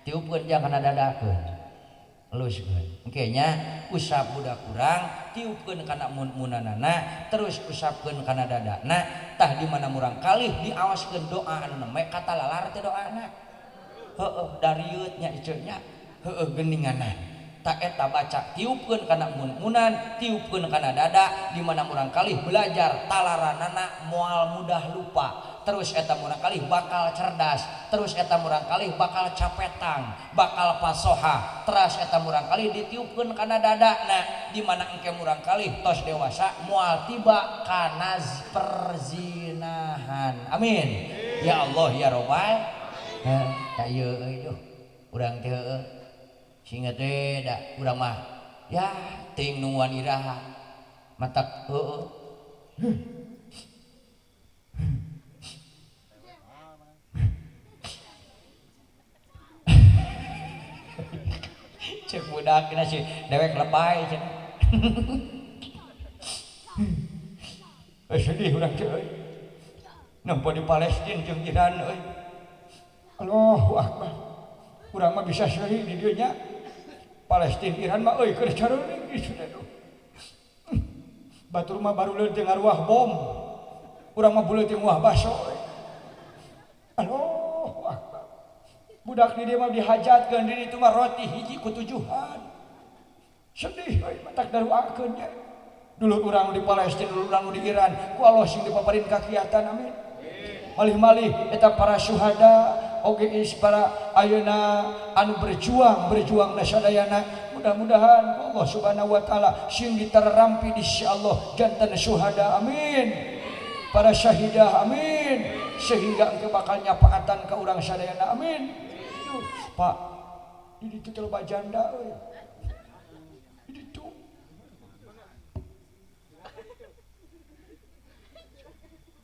tiupkeun jang kana dadakeun eluskeun engke nya usap budak urang tiupkeun kana mun-munanana terus usapkeun kana dadana tah di mana murang kalih diawaskeun doa anu nembe katalalar teh doana heueuh darieut nya ieu nya heueuh geuninganan tak eta baca tiupkeun kana mun-munan tiupkeun kana dada di mana murang kalih belajar talaranana moal mudah lupa terus eta murang kalih bakal cerdas terus eta murang kalih bakal capetang bakal pasoha terus eta murang kalih ditiupkeun kana dadana di mana engke murang kalih tos dewasa moal tiba kana perzinahan. Amin ya Allah ya robbal tak ieu euy duh urang teh heueuh sehingga teh da urang mah ya teuing nungguan iraha matak heueuh. Cek budak kena si dewek lebay cenah.
Sedih urang teh euy. Nempo di Palestina jeung Iran euy. Allahu akbar. Urang mah bisa seuri di dieu nya. Palestina Iran mah euy keur careuning di sudah. Batur mah baru leutik ngaruah bom. Urang mah beuleut nguah baso euy. Allahu akbar. Budak di dieu mah dihajatkeun di ditu mah roti hiji ku tujuhan. Sedih euy matak daruakeun nya. Dulur urang di Palestina, dulur urang di Iran, ku Allah sing dipaparin kakiatan amin. Malih-malih eta para syuhada oge is para ayeuna anu berjuang berjuang nasadayana mudah-mudahan Allah Subhanahu wa taala sing diterampi di sisi Allah jantan syuhada amin. Para syahidah amin sehingga engke bakal nyapaatan ka urang sadayana amin. Duh, Pak di ditu teh loba janda euy. Di ditu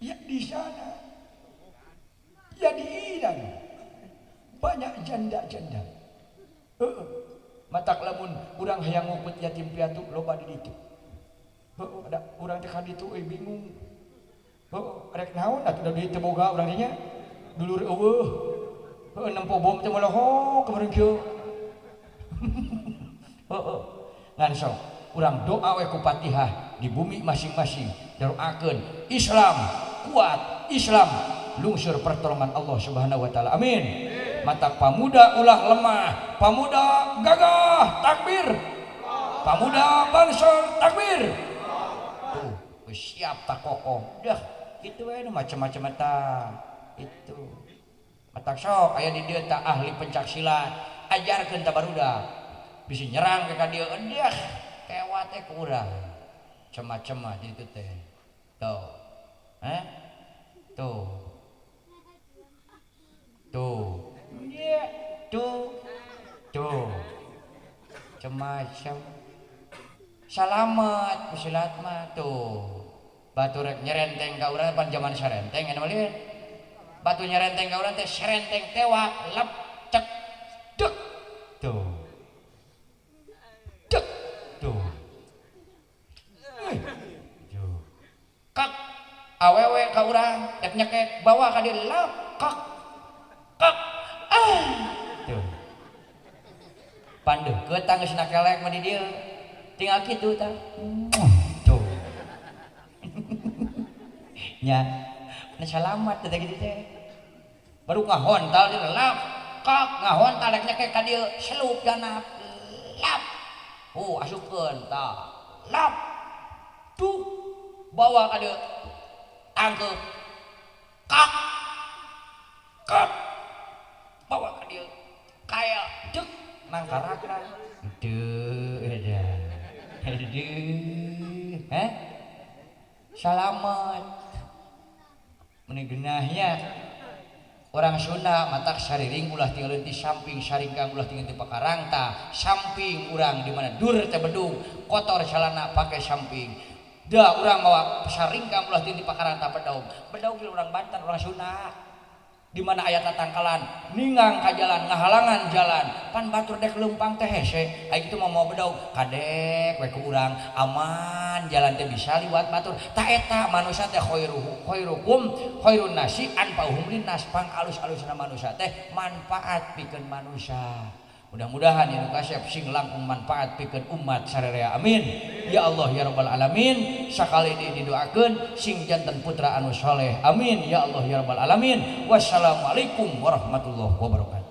ya di sana ya di Iran banyak janda-janda. Heeh. Matak lamun urang hayang ngukut yatim piatu loba di ditu. Heeh, ada urang teh ka ditu euy bingung. Heeh, rek naon atuh da duit teu boga urang teh nya. Dulur eueuh. Heeh, nempo bom teh molohok kemarin kieu. Heeh. Ngan sok urang doa we ku Fatihah di bumi masing-masing doakeun Islam kuat, Islam lungsur pertolongan Allah Subhanahu wa taala. Amin. Mata pamuda ulah lemah, pamuda gagah, takbir.
Pemuda Banser takbir. Tuh, siap tak kokoh. Dah, gitu we macam-macam eta. Itu. Matak sok aya di dieu tah ahli pencak silat, ajarkeun ta barudak. Bisi nyerang ke ka dieu, dah kewat teh ku urang. Macam-macam itu teh. Tuh. Eh? Tuh. Tuh. Iya, tuh. Tuh. Macam-macam. Salamat pesilat mah tuh. Batu rek nyerenteng ka urang pan zaman serenteng anu mah. Batu nyerenteng ka urang teh serenteng tewak lep cek dek. Tuh. Dek. Tuh. Tuh. Kak awewe ka urang rek nyekek bawa ka dieu lep kak kak ah. Tuh. Pandeukeut tah geus nakelek mah di dieu. Tinggal kitu tah. Tuh. Nya, nah salamat teh kitu teh. Baru ngahontal di lap kak ngahontal rek nyekek ka dieu selup janap lap. Oh, asupkeun tah. Lap. Tuh bawa ka dieu. Tangkeup. Kak. Kak. Bawa ka dieu. Kaya dek nangkarakna. Deu eta. Aduh, heh? Salamat. Meni geunahnya orang Sunda matak sariring ulah tinggalin di samping saringkang ulah tinggalin di pakarang tah samping urang di mana dur teh bedung kotor celana pakai samping da urang mawa saringkang ulah tinggalin di pakarang tah bedog bedog urang Banten orang Sunda di mana aya tatangkalan ningang ka jalan ngahalangan jalan pan batur dek leumpang teh hese aya kitu mah mawa bedog kadek we ku urang aman jalan teh bisa liwat batur ta eta manusia teh khairuhu khairukum khairun nasi anfa'uhum linnas pang alus-alusna manusia teh manfaat pikeun manusia. Mudah-mudahan nu kasep sing langkung manfaat pikeun umat sararea amin ya Allah ya rabbal alamin. Sakali deui didoakeun sing janten putra anu soleh amin ya Allah ya rabbal alamin. Wassalamualaikum warahmatullahi wabarakatuh.